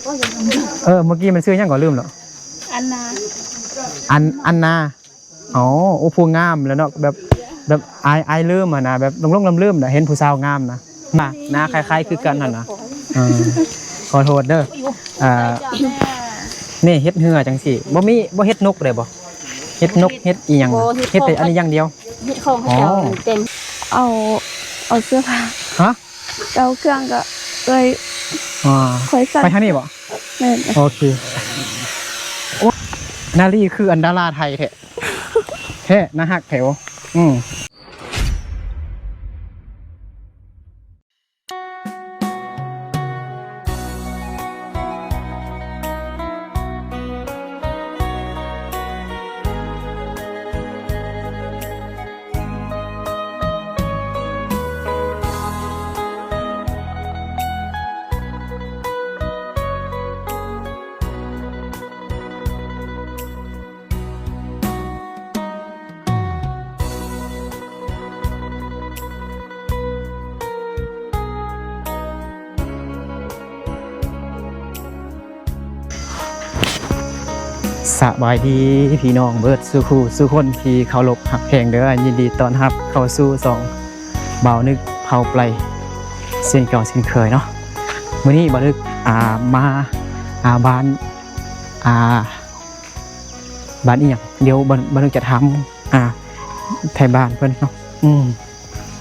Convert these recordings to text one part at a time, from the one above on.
ເອີ ເມື່ອກີ້ມັນຊື່ຫຍັງກໍລືມແລ້ວ. ອັນນາ ອັນ ອັນນາ. ອໍ ໂອ້ ຜູ້ງາມແຫຼະເນາະ ແບບ ແບບອາຍ ອາຍລືມຫັ້ນນະ ແບບຫຼົງໆລືມໆນະ ເຫັນຜູ້ສາວງາມນະ ນາ ນາຄ້າຍໆຄືກັນຫັ້ນນະ. ເອີ ຂໍໂທດເດີ. ອ່າ ນີ້ເຮັດເຮືອຈັ່ງຊີ້ ບໍ່ມີ ບໍ່ເຮັດນົກໄດ້ບໍ່? ເຮັດນົກເຮັດອີ່ຫຍັງ? ບໍ່ ເຮັດ ເຮັດແຕ່ອັນນີ້ຢ່າງດຽວ. ເຮັດຂອງເຂົາເຈົ້າ ອໍ ເຕັມ ເອົາ ເອົາເສື້ອຜ້າ ຮະ? ເອົາເຄື່ອງກໍເອີຍ ອ່າ ຂ້ອຍສັ່ນ. ໄປທາງນີ້ບໍ່? ແມ່ນ. ໂອເຄ. ໂອ້ ນາລີຄືອັນດາລາໄທແທ້ ແທ້ ໜ້າຮັກແທ້. ອືມ. ສະບາຍດີພີ່ນ້ອງເບິດສູ່ຄູ່ສູ່ຄົນທີ່ເຄົາລົບຮັກແພງເດີ. ຍິນດີຕ້ອນຮັບເຂົ້າສູ່ຊ່ອງບ່າວນຶກເຜົາໄປເຊັ່ນເກົ່າເຊັ່ນເຄີຍເນາະ. ມື້ນີ້ບ່າວນຶກ ອ່າ ມາ ອ່າ ບ້ານ ອ່າ ບ້ານອີ່ຫຍັງ? ດຽວບ່າວ ບ່າວນຶກຈະຖາມ ອ່າ ໄທບ້ານເພິ່ນເນາະ ອືມ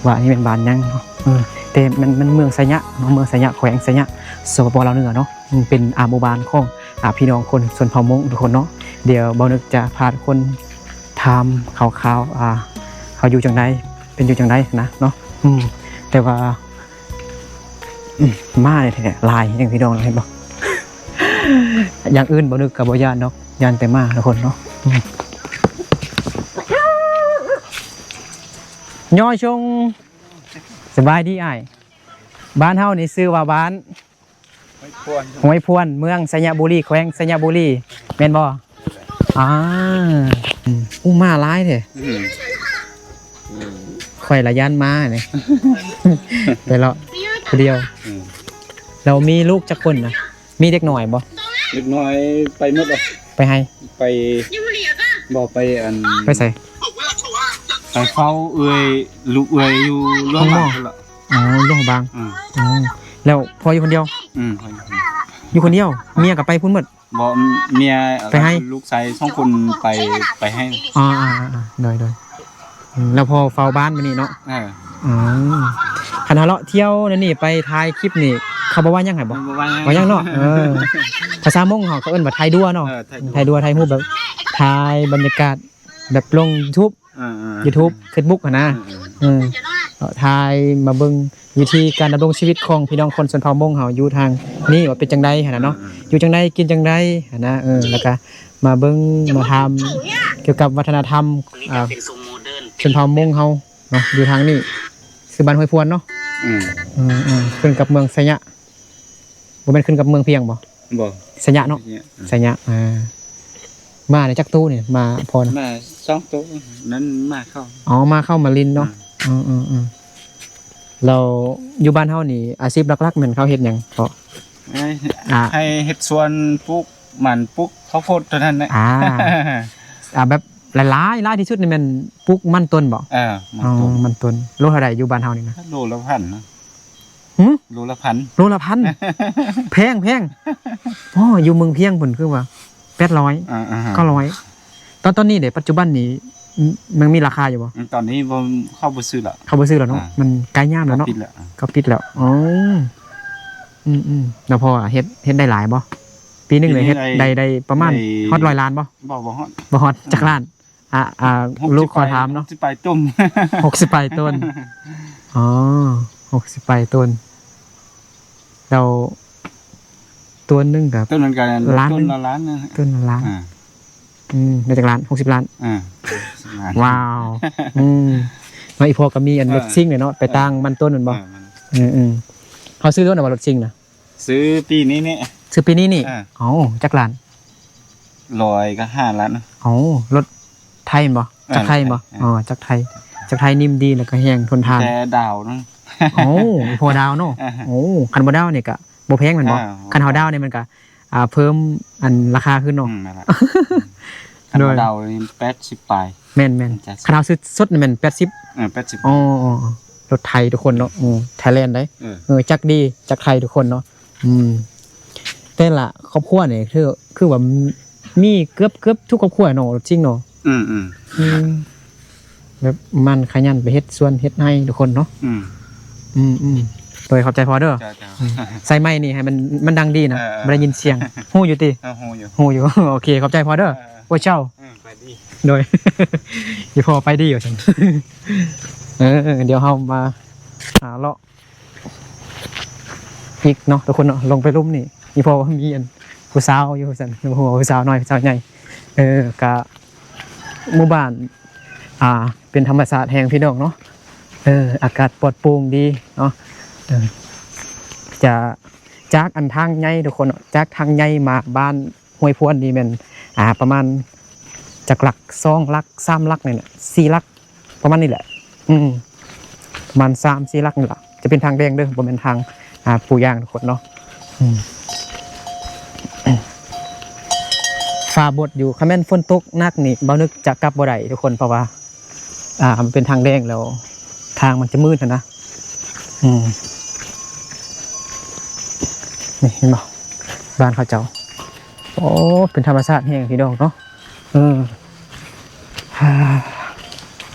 ວ່າອັນນີ້ແມ່ນບ້ານຫຍັງເນາະ. ເອີ ແຕ່ມັນ ມັນເມືອງໄຊຍະເນາະ ເມືອງໄຊຍະ ແຂວງໄຊຍະ ສປປ ລາວເໜືອເນາະ. ອືມ ເປັນ ອ່າ ໝູ່ບ້ານຂອງ ອ່າ ພີ່ນ້ອງຄົນຊົນເຜົ່າມົ້ງທຸກຄົນເນາະ. ດຽວບ່າວນຶກຈະພາທຸກຄົນຖາມຂ່າວໆ ອ່າ ເຂົາຢູ່ຈັ່ງໃດ ເປັນຢູ່ຈັ່ງໃດນະເນາະ. ອືມ ແຕ່ວ່າ ອືມ ໝາແທ້ໆ ຫຼາຍແຮງພີ່ນ້ອງ ເຫັນບໍ່? ຢ່າງອື່ນບ່າວນຶກກໍບໍ່ຢ້ານດອກ ຢ້ານແຕ່ໝາທຸກຄົນເນາະ. ອືມ ຍອດຊົງ ສະບາຍດີອ້າຍ. ບ້ານເຮົານີ້ຊື່ວ່າບ້ານ ຫ້ວຍພວນ ຫ້ວຍພວນ ເມືອງໄຊຍະບູລີ ແຂວງໄຊຍະບູລີ ແມ່ນບໍ່? ອ່າ ອືມ ອູ້ ໝາຫຼາຍແທ້. ອືມ ອືມ ຂ້ອຍລະຢ້ານໝານີ້ ໄປເລາະຜູ້ດຽວ. ອືມ ແລ້ວມີລູກຈັກຄົນນະ? ມີເດັກນ້ອຍບໍ່? ເດັກນ້ອຍໄປໝົດແລ້ວ. ໄປໃສ? ໄປ ບໍ່ ໄປອັນ ໄປໃສ? ໄປເຝົ້າເອື້ອຍ ລູກເອື້ອຍຢູ່ຫຼວງບາງພຸ້ນລະ. ອໍ ຫຼວງພະບາງ. ອືມ ອືມ ແລ້ວພໍ່ຢູ່ຄົນດຽວ? ອືມ ຢູ່ຄົນດຽວ. ເມຍກໍໄປພຸ້ນໝົດ? ບໍ່ ເມຍ ໄປໃຫ້ ລູກຊາຍສອງຄົນໄປ ໄປໃຫ້. ອໍ ໂດຍໆ ອືມ ແລ້ວພໍ່ເຝົ້າບ້ານມື້ນີ້ເນາະ. ເອີ ອືມ ຄັນເຮົາເລາະທ່ຽວແນວນີ້ ໄປຖ່າຍຄລິບນີ້ ເຂົາບໍ່ວ່າຫຍັງໃຫ້ບໍ່? ບໍ່ວ່າຫຍັງ ບໍ່ຫຍັງເນາະ. ເອີ ພາສາມົ້ງເຮົາກໍເອີ້ນວ່າຖ່າຍດັວເນາະ. ເອີ ຖ່າຍດັວ ຖ່າຍຮູບແບບ ຖ່າຍບັນຍາກາດແບບລົງຢູທູບ ເອີໆ ຢູທູບ ເຟສບຸກຫັ້ນນະ. ເອີໆ ເອີ ເອີ ເອີ ຖ່າຍມາເບິ່ງວິທີການດຳລົງຊີວິດຂອງພີ່ນ້ອງຄົນຊົນເຜົ່າມົ້ງເຮົາຢູ່ທາງນີ້ວ່າເປັນຈັ່ງໃດຫັ້ນນະເນາະ. ເອີໆ ຢູ່ຈັ່ງໃດ ກິນຈັ່ງໃດຫັ້ນນະ. ເອີ ແລ້ວກະມາເບິ່ງມາຖາມກ່ຽວກັບວັດທະນະທຳ ອ່າ ຊົນເຜົ່າມົ້ງເຮົາເນາະ ຢູ່ທາງນີ້ ຊື່ບ້ານຫ້ວຍພວນເນາະ. ອືມ ອືມໆ ຂຶ້ນກັບເມືອງໄຊຍະ ບໍ່ແມ່ນຂຶ້ນກັບເມືອງພຽງບໍ່? ບໍ່ ໄຊຍະເນາະ. ໄຊຍະ ອືມ ໄຊຍະ. ອ່າ ໝານີ້ຈັກໂຕນີ້? ໝາພໍ່ນະ ໝາສອງໂຕ ນັ້ນໝາເຂົ້າ. ອໍ ໝາເຂົ້າມາຫຼິ້ນເນາະ. ອືມ ອືມໆ ແລ້ວຢູ່ບ້ານເຮົານີ້ ອາຊີບຫຼັກໆແມ່ນເຂົາເຮັດຫຍັງເກາະ? ໃຫ້ ອ່າ ໃຫ້ເຮັດສວນ ປູກມັນ ປູກເຂົ້າໂພດເທົ່ານັ້ນແຫຼະ. ອ່າ ອ່າ ແບບຫຼາຍໆ ຫຼາຍທີ່ສຸດນີ້ແມ່ນປູກມັນຕົ້ນບໍ່? ເອີ ມັນຕົ້ນ. ອໍ ມັນຕົ້ນ. ໂລເທົ່າໃດຢູ່ບ້ານເຮົານີ້ນະ? ໂລລະພັນນະ. ຫື? ໂລລະພັນ. ໂລລະພັນ ແພງ ແພງ. ອໍ ຢູ່ເມືອງພຽງພຸ້ນຄືວ່າແປດຮ້ອຍ ອ່າ ອ່າຮະ ເກົ້າຮ້ອຍ. ຕອນ ຕອນນີ້ເດ ປັດຈຸບັນນີ້ ອ- ຍັງມີລາຄາຢູ່ບໍ່? ອືມ ຕອນນີ້ບໍ່ ເຂົາບໍ່ຊື້ລະ ເຂົາບໍ່ຊື້ລະເນາະ. ອ່າ ມັນໃກ້ຍາມແລ້ວເນາະ ເຂົາປິດລະ ອ່າ ເຂົາປິດແລ້ວ. ອໍ ອືມໆ ແລ້ວພໍ່ເຮັດ ເຮັດໄດ້ຫຼາຍບໍ່? ປີໜຶ່ງເລີຍ ເຮັດໄດ້ ໄດ້ປະມານ ໄດ້ຮອດຮ້ອຍລ້ານບໍ່? ບໍ່ ບໍ່ຮອດ ບໍ່ຮອດ. ອືມ ຈັກລ້ານ? ອ່າ ອ່າ ລູກຂໍຖາມເນາະ ຫົກສິບປາຍຕົ້ນ ຫົກສິບປາຍຕົ້ນ. ອໍ ຫົກສິບປາຍຕົ້ນ. ແລ້ວຕົ້ນໜຶ່ງກໍ ຕົ້ນມັນກໍລ້ານໜຶ່ງ ຕົ້ນລະລ້ານນະ ຕົ້ນລະລ້ານ. ອ່າ ອືມ ໄດ້ຈັກລ້ານ? ຫົກສິບລ້ານ. ອ່າ ຫົກສິບລ້ານ. ວ້າວ ອືມ ເນາະ ອີ່ພໍ່ກໍມີອັນ ເອີ ລົດຊິງເນາະ ໄປຕ່າງມັນຕົ້ນແມ່ນບໍ່? ເອີ ມັນ ອືມໆ ເຮົາຊື້ໂດນແລ້ວບໍ່ ລົດຊິງນະ? ຊື້ປີນີ້ນີ້ ຊື້ປີນີ້ນີ້. ເອີ ເອົ້າ ຈັກລ້ານ? ຮ້ອຍກັບຫ້າລ້ານ. ເອົ້າ ລົດໄທແມ່ນບໍ່? ເອີ ຈັກໄທແມ່ນບໍ່? ເອີ ອໍ ຈັກໄທ ຈັກໄທ ນິ່ມດີ ແລ້ວກໍແຮງທົນທານ. ແຕ່ດາວນະ. ໂອ້ ພໍດາວເນາະ. ເອີ ໂອ້ ຄັນບໍ່ດາວນີ້ກໍບໍ່ແພງແມ່ນບໍ່? ເອີ ຄັນເຮົາດາວນີ້ມັນກໍ ອ່າ ເພີ່ມອັນລາຄາຂຶ້ນເນາະ. ອືມ ນັ້ນແຫຼະ. ຄັນ ໂດຍ ວ່າດາວນີ້ແປດສິບປາຍ. ແມ່ນໆ. ຈະ ຄັນເຮົາຊື້ສົດນີ້ແມ່ນແປດສິບ. ເອີ ແປດສິບ. ອໍ ອໍ ອໍ ລົດໄຖທຸກຄົນເນາະ. ອືມ ໄທແລນໃດ. ເອີ ເອີ ຈັກດີ ຈັກໄທທຸກຄົນເນາະ. ອືມ ແຕ່ລະຄອບຄົວນີ້ຄື ຄືວ່າມີເກືອບ ເກືອບທຸກຄອບຄົວເນາະ ລົດຊິງເນາະ. ອືມໆ. ອືມ ແບບໝັ່ນຂະຫຍັນໄປເຮັດສວນເຮັດໄຮ່ທຸກຄົນເນາະ. ອືມ ອືມໆ. ໂດຍ ຂອບໃຈພໍ່ເດີ. ເຈົ້າໆ. ອືມ ໃສ່ໄມນີ້ໃຫ້ມັນ ມັນດັງດີນະ. ເອີ ບໍ່ໄດ້ຍິນສຽງ. ຮູ້ຢູ່ຕິ? ເອີ ຮູ້ຢູ່ ຮູ້ຢູ່. ໂອເຄ ຂອບໃຈພໍ່ເດີ. ເອີ ໂອ້ ເຈົ້າ. ເອີ ໄປດີ. ໂດຍ ອີ່ພໍ່ໄປດີວ່າຊັ້ນ. ເອີ ດຽວເຮົາມາຫາເລາະ ອີກເນາະທຸກຄົນເນາະ. ລົງໄປລຸ່ມນີ້ ອີ່ພໍ່ວ່າມີອັນຜູ້ສາວຢູ່ວ່າຊັ້ນ. ບໍ່ຮູ້ວ່າຜູ້ສາວນ້ອຍ ຜູ້ສາວໃຫຍ່. ເອີ ກະໝູ່ບ້ານ ອ່າ ເປັນທຳມະຊາດແຮງພີ່ນ້ອງເນາະ. ເອີ ອາກາດປອດໂປ່ງດີເນາະ. ເອີ ຈະ ຈາກອັນທາງໃຫຍ່ທຸກຄົນເນາະ ຈາກທາງໃຫຍ່ມາບ້ານຫ້ວຍພວນນີ້ແມ່ນ ອ່າ ປະມານຈັກຫຼັກ ສອງຫຼັກ ສາມຫຼັກນີ້ແຫຼະ ສີ່ຫຼັກ ປະມານນີ້ແຫຼະ. ອືມ ປະມານສາມສີ່ຫຼັກນີ້ລະ. ຈະເປັນທາງແດງເດີ ບໍ່ແມ່ນທາງ ອ່າ ປູຢາງທຸກຄົນເນາະ. ອືມ ຟ້າບົດຢູ່. ຄັນແມ່ນຝົນຕົກໜັກນີ້ ບ່າວນຶກຈະກັບບໍ່ໄດ້ທຸກຄົນ ເພາະວ່າ ອ່າ ມັນເປັນທາງແດງແລ້ວ ທາງມັນຈະມືດຫັ້ນນະ. ອືມ ນີ້ເຫັນບໍ່ ບ້ານເຂົາເຈົ້າ. ໂອ້ ເປັນທຳມະຊາດແຮງພີ່ນ້ອງເນາະ. ເອີ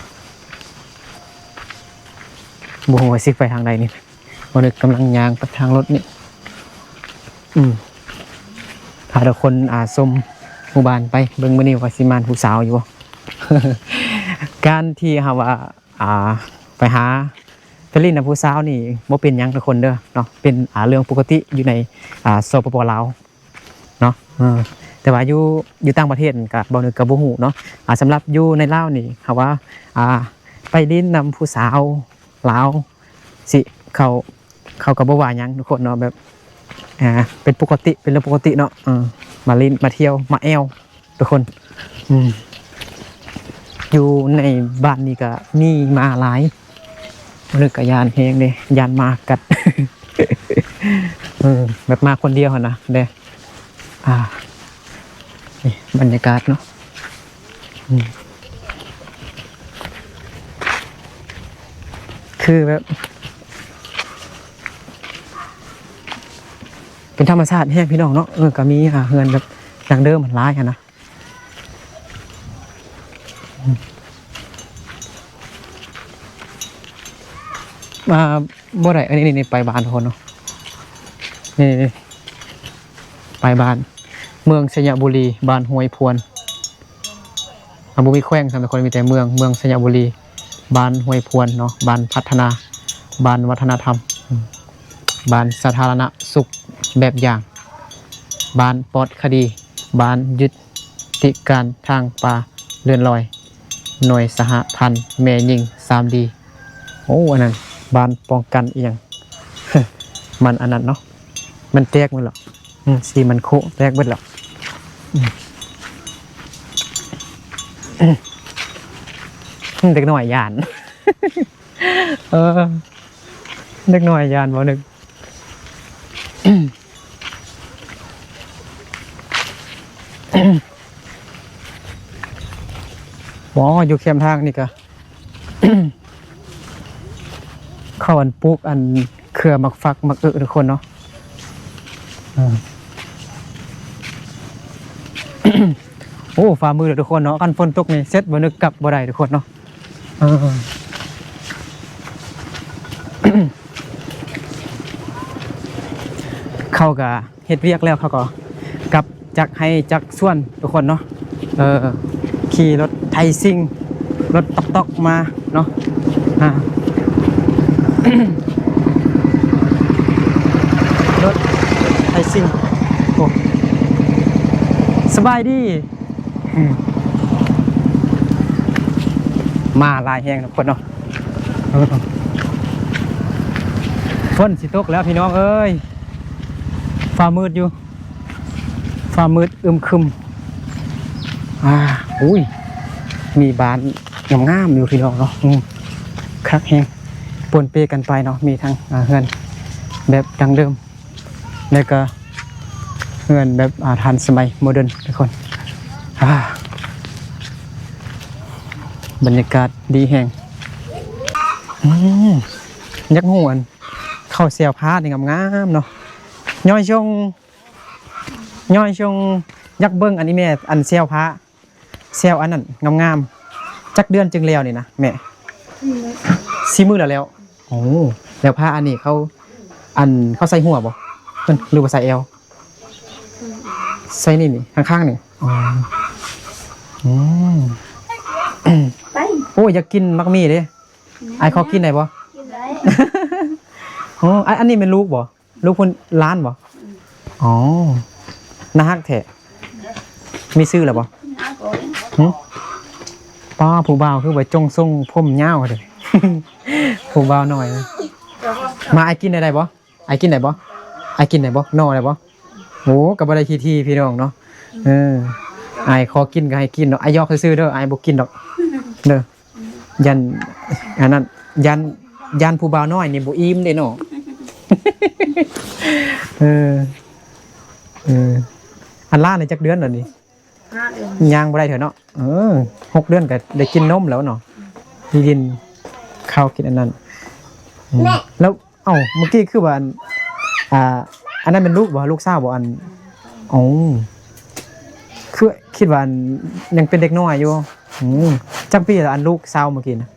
ບໍ່ຮູ້ວ່າຊິໄປທາງໃດນີ້. ບ່າວນຶກກຳລັງຍ່າງໄປທາງລົດນີ້. ອືມ ພາທຸກຄົນ ອ່າ ຊົມໝູ່ບ້ານໄປ. ເບິ່ງມື້ນີ້ວ່າຊິມ່ານຜູ້ສາວຢູ່ບໍ່. ການທີ່ເຮົາວ່າ ອ່າ ໄປຫາ ໄປຫຼິ້ນນຳຜູ້ສາວນີ້ ບໍ່ເປັນຫຍັງທຸກຄົນເດີເນາະ. ເປັນ ອ່າ ເລື່ອງປົກກະຕິຢູ່ໃນ ອ່າ ສປປ ລາວເນາະ. ເອີ ແຕ່ວ່າຢູ່ ຢູ່ຕ່າງປະເທດກະ ບ່າວນຶກກະບໍ່ຮູ້ເນາະ. ອ່າ ສຳລັບຢູ່ໃນລາວນີ້ ເຮົາວ່າ ອ່າ ໄປຫຼິ້ນນຳຜູ້ສາວ ລາວຊິ ເຂົາ ເຂົາກໍບໍ່ວ່າຫຍັງທຸກຄົນເນາະ ແບບ ອ່າ ເປັນປົກກະຕິ ເປັນເລື່ອງປົກກະຕິເນາະ. ເອີ ມາຫຼິ້ນ ມາທ່ຽວ ມາແອວທຸກຄົນ. ອືມ ຢູ່ໃນບ້ານນີ້ກໍມີໝາຫຼາຍ ເລີຍກໍຢ້ານແຮງເດ້ ຢ້ານໝາກັດ. ເອີ ແບບມາຄົນດຽວຫັ້ນນະເດ້. ອ່າ ນີ້ບັນຍາກາດເນາະ. ອືມ ຄືແບບ ເປັນທຳມະຊາດແຮງພີ່ນ້ອງເນາະ. ເອີ ກໍມີ ອ່າ ເຮືອນແບບດັ້ງເດີມຫຼາຍຫັ້ນນະ. ອືມ ອ່າ ບໍ່ໄດ້ ອັນນີ້ ນີ້ ນີ້ ໄປບ້ານທຸກຄົນເນາະ. ນີ້ ນີ້ ໄປບ້ານ ເມືອງໄຊຍະບູລີ ບ້ານຫ້ວຍພວນ. ອ່າ ບໍ່ມີແຂວງ ສຳລັບຄົນ ມີແຕ່ເມືອງ ເມືອງໄຊຍະບູລີ ບ້ານຫ້ວຍພວນເນາະ. ບ້ານພັດທະນາ ບ້ານວັດທະນະທຳ ອືມ ບ້ານສາທາລະນະສຸກແບບຢ່າງ ບ້ານປອດຄະດີ ບ້ານຢຸດ ຕິການທາງປ່າເລື່ອນລອຍ ໜ່ວຍສະຫະພັນແມ່ຍິງສາມດີ. ໂອ້ ອັນນັ້ນບ້ານປ້ອງກັນອີ່ຫຍັງ ມັນອັນນັ້ນເນາະ ມັນແຕກໝົດແລ້ວ. ອືມ ຊີມັນໂຄະແຕກເບິດແລ້ວ. ອືມ ອືມ ເດັກນ້ອຍຢ້ານ ເອີ ເດັກນ້ອຍຢ້ານບໍ່ນຶກ. ບໍ່ ຢູ່ແຄມທາງນີ້ກະ ເຂົາອັນປູກອັນເຄືອໝາກຝັກໝາກເອຶທຸກຄົນເນາະ. ເອີ ໂອ້ ຟ້າມືດເດີທຸກຄົນເນາະ. ຄັນຝົນຕົກນີ້ເສັດ ບໍ່ນຶກກັບບໍ່ໄດ້ທຸກຄົນເນາະ. ເອີ ເຂົາກະເຮັດວຽກແລ້ວ ເຂົາກໍກັບຈາກໄຮ່ຈາກສວນທຸກຄົນເນາະ. ເອີ ຂີ່ລົດໄຖຊິງ ລົດຕອກໆມາເນາະ. ອ່າ ລົດໄຖຊິງ. ໂອ້ ສະບາຍດີ. ອືມ ມາຫຼາຍແຮງທຸກຄົນເນາະ. ເອີ ຝົນຊິຕົກແລ້ວພີ່ນ້ອງເອີຍ ຟ້າມືດຢູ່ ຟ້າມືດອຶມຄຶມ. ອ່າ ອຸ້ຍ ມີບ້ານງາມໆຢູ່ພີ່ນ້ອງເນາະ. ອືມ ຄັກແຮງ ປົນເປກັນໄປເນາະ. ມີທັງ ອ່າ ເຮືອນແບບດັ້ງເດີມ ແລ້ວກໍ ເຮືອນແບບ ອ່າ ທັນສະໄໝໂມເດີນທຸກຄົນ. ອ່າ ບັນຍາກາດດີແຮງ. ອືມ ຢາກຮູ້ອັນ ເຂົາແຊວຜ້ານີ້ງາມໆເນາະ. ຍ້ອຍຊົງ ຍ້ອຍຊົງ ຢາກເບິ່ງອັນນີ້ແມ່ ອັນແຊວຜ້າ ແຊວອັນນັ້ນງາມໆ. ຈັກເດືອນຈຶ່ງແລ້ວນີ້ນະແມ່? ສີ່ມື້ແລ້ວ. ໂອ້ ແລ້ວຜ້າອັນນີ້ເຂົາ ອັນ ເຂົາໃສ່ຫົວບໍ່ ເພິ່ນ ຫຼືວ່າໃສ່ແອວ? ໃສ່ນີ້ນີ້ ຂ້າງໆນີ້. ອໍ ອືມ ໄປ ໂອ້ຍ ຢາກກິນໝາກໝີ່ເດ້. ອືມ ອ້າຍຂໍກິນໄດ້ບໍ່? ກິນໄດ້. ໂອ້ ອັນ ອັນນີ້ແມ່ນລູກບໍ່? ລູກເພິ່ນ ຫຼານບໍ່? ອືມ ອໍ ໜ້າຮັກແທ້. ມີຊື່ແລ້ວບໍ່? ຫຶ? ປ້າ ຜູ້ບ່າວຄືວ່າຈົ່ງຊົງຜົມຍາວເດ້. ຜູ້ບ່າວນ້ອຍນະ. ມາ ອ້າຍກິນໄດ້ ໄດ້ບໍ່? ອ້າຍກິນໄດ້ບໍ່? ອ້າຍກິນໄດ້ບໍ່? ໜໍ່ໄດ້ບໍ່? ໂອ້ ກໍບໍ່ໄດ້ຂີ້ຖີ່ພີ່ນ້ອງເນາະ. ເອີ ອ້າຍຂໍກິນກໍໃຫ້ກິນເນາະ. ອ້າຍຢອກຊື່ໆເດີ ອ້າຍບໍ່ກິນດອກເດີ. ຢ້ານ ອັນນັ້ນ ຢ້ານ ຢ້ານຜູ້ບ່າວນ້ອຍນີ້ບໍ່ອີ່ມເດ້ເນາະ. ເອີ ເອີ ອັນຫຼານນີ້ຈັກເດືອນແລ້ວນີ້? ຫ້າເດືອນ. ຍ່າງບໍ່ໄດ້ເທື່ອເນາະ. ເອີ ຫົກເດືອນກໍໄດ້ກິນນົມແລ້ວເນາະ. ໄດ້ກິນເຂົ້າກິນອັນນັ້ນ. ອືມ ແລ້ວ ເອົ້າ ເມື່ອກີ້ຄືວ່າ ອັນ ອ່າ ອັນນັ້ນແມ່ນລູກບໍ່? ລູກສາວບໍ່? ອັນ ໂອ້ ຄືຄິດວ່າ ອັນ ຍັງເປັນເດັກນ້ອຍຢູ່. ອືມ ຈັກປີລະ ອັນ ລູກສາວເມື່ອກີ້ນະ?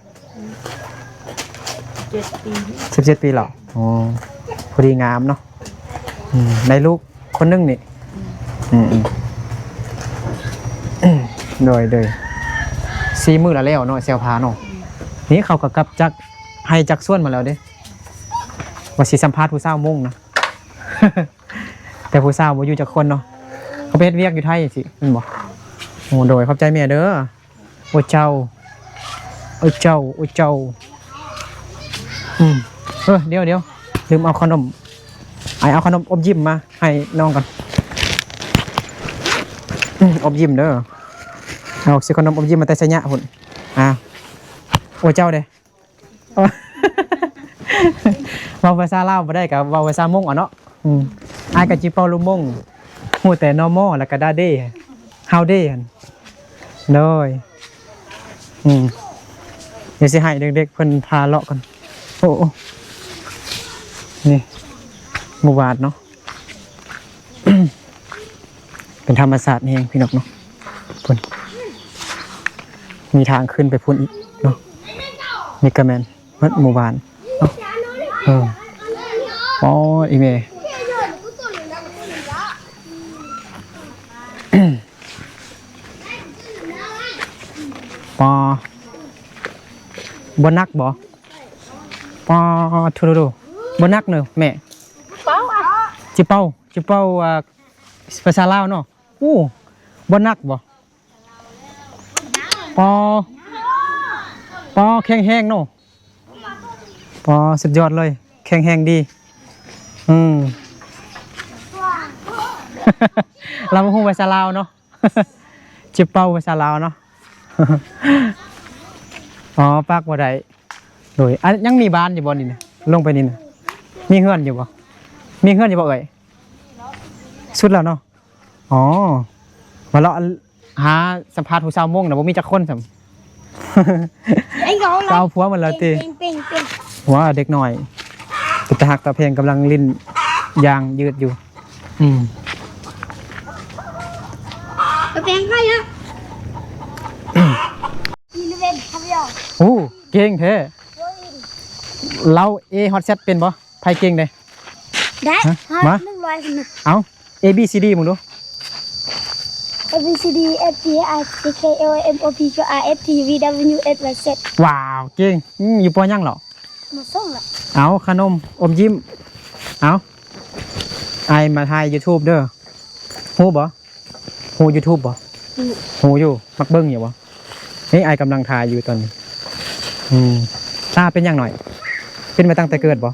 ເຈັດປີ. ສິບເຈັດປີແລ້ວ. ອໍ ພໍດີງາມເນາະ. ອືມ ໄດ້ລູກຄົນໜຶ່ງນີ້. ອືມ ອືມ ໂດຍ ໂດຍ ສີ່ມື້ລະແລ້ວເນາະ ແຊວຜ້າເນາະ. ນີ້ເຂົາກໍກັບຈາກໄຮ່ຈາກສວນມາແລ້ວເດ້. ວ່າຊິສຳພາດຜູ້ສາວມົ້ງນະ ແຕ່ຜູ້ສາວບໍ່ຢູ່ຈັກຄົນເນາະ. ເຂົາໄປເຮັດວຽກຢູ່ໄທຊີ້ແມ່ນບໍ່? ໂອ້ ໂດຍ ຂອບໃຈແມ່ເດີ. ໂອ້ເຈົ້າ ໂອ້ເຈົ້າ ໂອ້ເຈົ້າ. ອືມ ເອີ ດຽວ ດຽວ ລືມເອົາຂະໜົມ. ອ້າຍເອົາຂະໜົມອົບຍິ້ມມາໃຫ້ນ້ອງກ່ອນ. ອືມ ອົບຍິ້ມເດີ. ເອົາ ຊື້ຂະໜົມອົບຍິ້ມມາແຕ່ໄຊຍະພຸ້ນ. ອ່າ ໂອ້ເຈົ້າເດ້. ເວົ້າພາສາລາວບໍ່ໄດ້ກໍເວົ້າພາສາມົ້ງເອົາເນາະ. ອືມ ອ້າຍກໍຊິເວົ້າລູກມົ້ງ ຮູ້ແຕ່ນໍມໍ ແລ້ວກໍດາເດ ຮາວເດຫັ້ນ. ໂດຍ ອືມ ດຽວຊິໃຫ້ເດັກໆເພິ່ນພາເລາະກ່ອນ. ໂອ້ ໂອ້ ນີ້ໝູ່ບ້ານເນາະ. ເປັນທຳມະຊາດແຮງພີ່ນ້ອງເນາະ. ພຸ້ນ ມີທາງຂຶ້ນໄປພຸ້ນອີກເນາະ. ນີ້ກໍແມ່ນໝົດໝູ່ບ້ານເນາະ. ເອີ ອໍ ອີ່ແມ່ ປໍ ບໍ່ໜັກບໍ່? ປາໂທ ບໍ່ໜັກເນີແມ່. ເປົາ ອະ ຈິເປົາ ຈິເປົາ ອ່າ ພາສາລາວເນາະ. ໂອ້ ບໍ່ໜັກບໍ່? ປາ ປາ ແຂງແຮງເນາະ. ປາ ສຸດຍອດເລີຍ ແຂງແຮງດີ. ອືມ ລາວບໍ່ຮູ້ພາສາລາວເນາະ. ຈິເປົາພາສາລາວເນາະ. ອໍ ປາກບໍ່ໄດ້. ໂດຍ ອັນ ຍັງມີບ້ານຢູ່ບໍ່ນີ້ນະ? ລົງໄປນີ້ນະ ມີເຮືອນຢູ່ບໍ່? ມີເຮືອນຢູ່ບໍ່ເອີຍ? ສຸດແລ້ວເນາະ. ອໍ ມາເລາະຫາສຳພາດຜູ້ສາວມົ້ງນະ ບໍ່ມີຈັກຄົນຊ້ຳ. ເອົາຜົວໝົດແລ້ວຕິ? ເປັງ ເປັງ ເປັງ ເປັງ. ວ້າ ເດັກນ້ອຍເປັນຕາຮັກຕາແພງ ກຳລັງຫຼິ້ນຢາງຍືດຢູ່. ອືມ ເປັງໃຜອະ? ໂອ້ ເກັ່ງແທ້. ລາວເອຮອດແຊັດເປັນບໍ່? ໃຜເກັ່ງເດ້? ໄດ້ ຮະ? ຮອດ ມາ ໜຶ່ງຮ້ອຍພຸ້ນນະ. ເອົາ A B C D ມຶງດູ. A B C D F G H I J K L M N O P Q R S T V W X Y Z. ວ້າວ ເກັ່ງ. ອືມ ຢູ່ ປໍ ຫຍັງເລາະ? ມ.ສອງລະ. ເອົາ ຂະໜົມອົມຍິ້ມ. ເອົາ ອ້າຍມາຖ່າຍ YouTube ເດີ. ຮູ້ບໍ່? ຮູ້ YouTube ບໍ່? ຮູ້ ຮູ້ຢູ່. ມັກເບິ່ງຢູ່ບໍ່? ນີ້ ອ້າຍກຳລັງຖ່າຍຢູ່ຕອນນີ້. ອືມ ຕາເປັນຫຍັງໜ້ອຍ? ເປັນມາຕັ້ງແຕ່ເກີດບໍ່?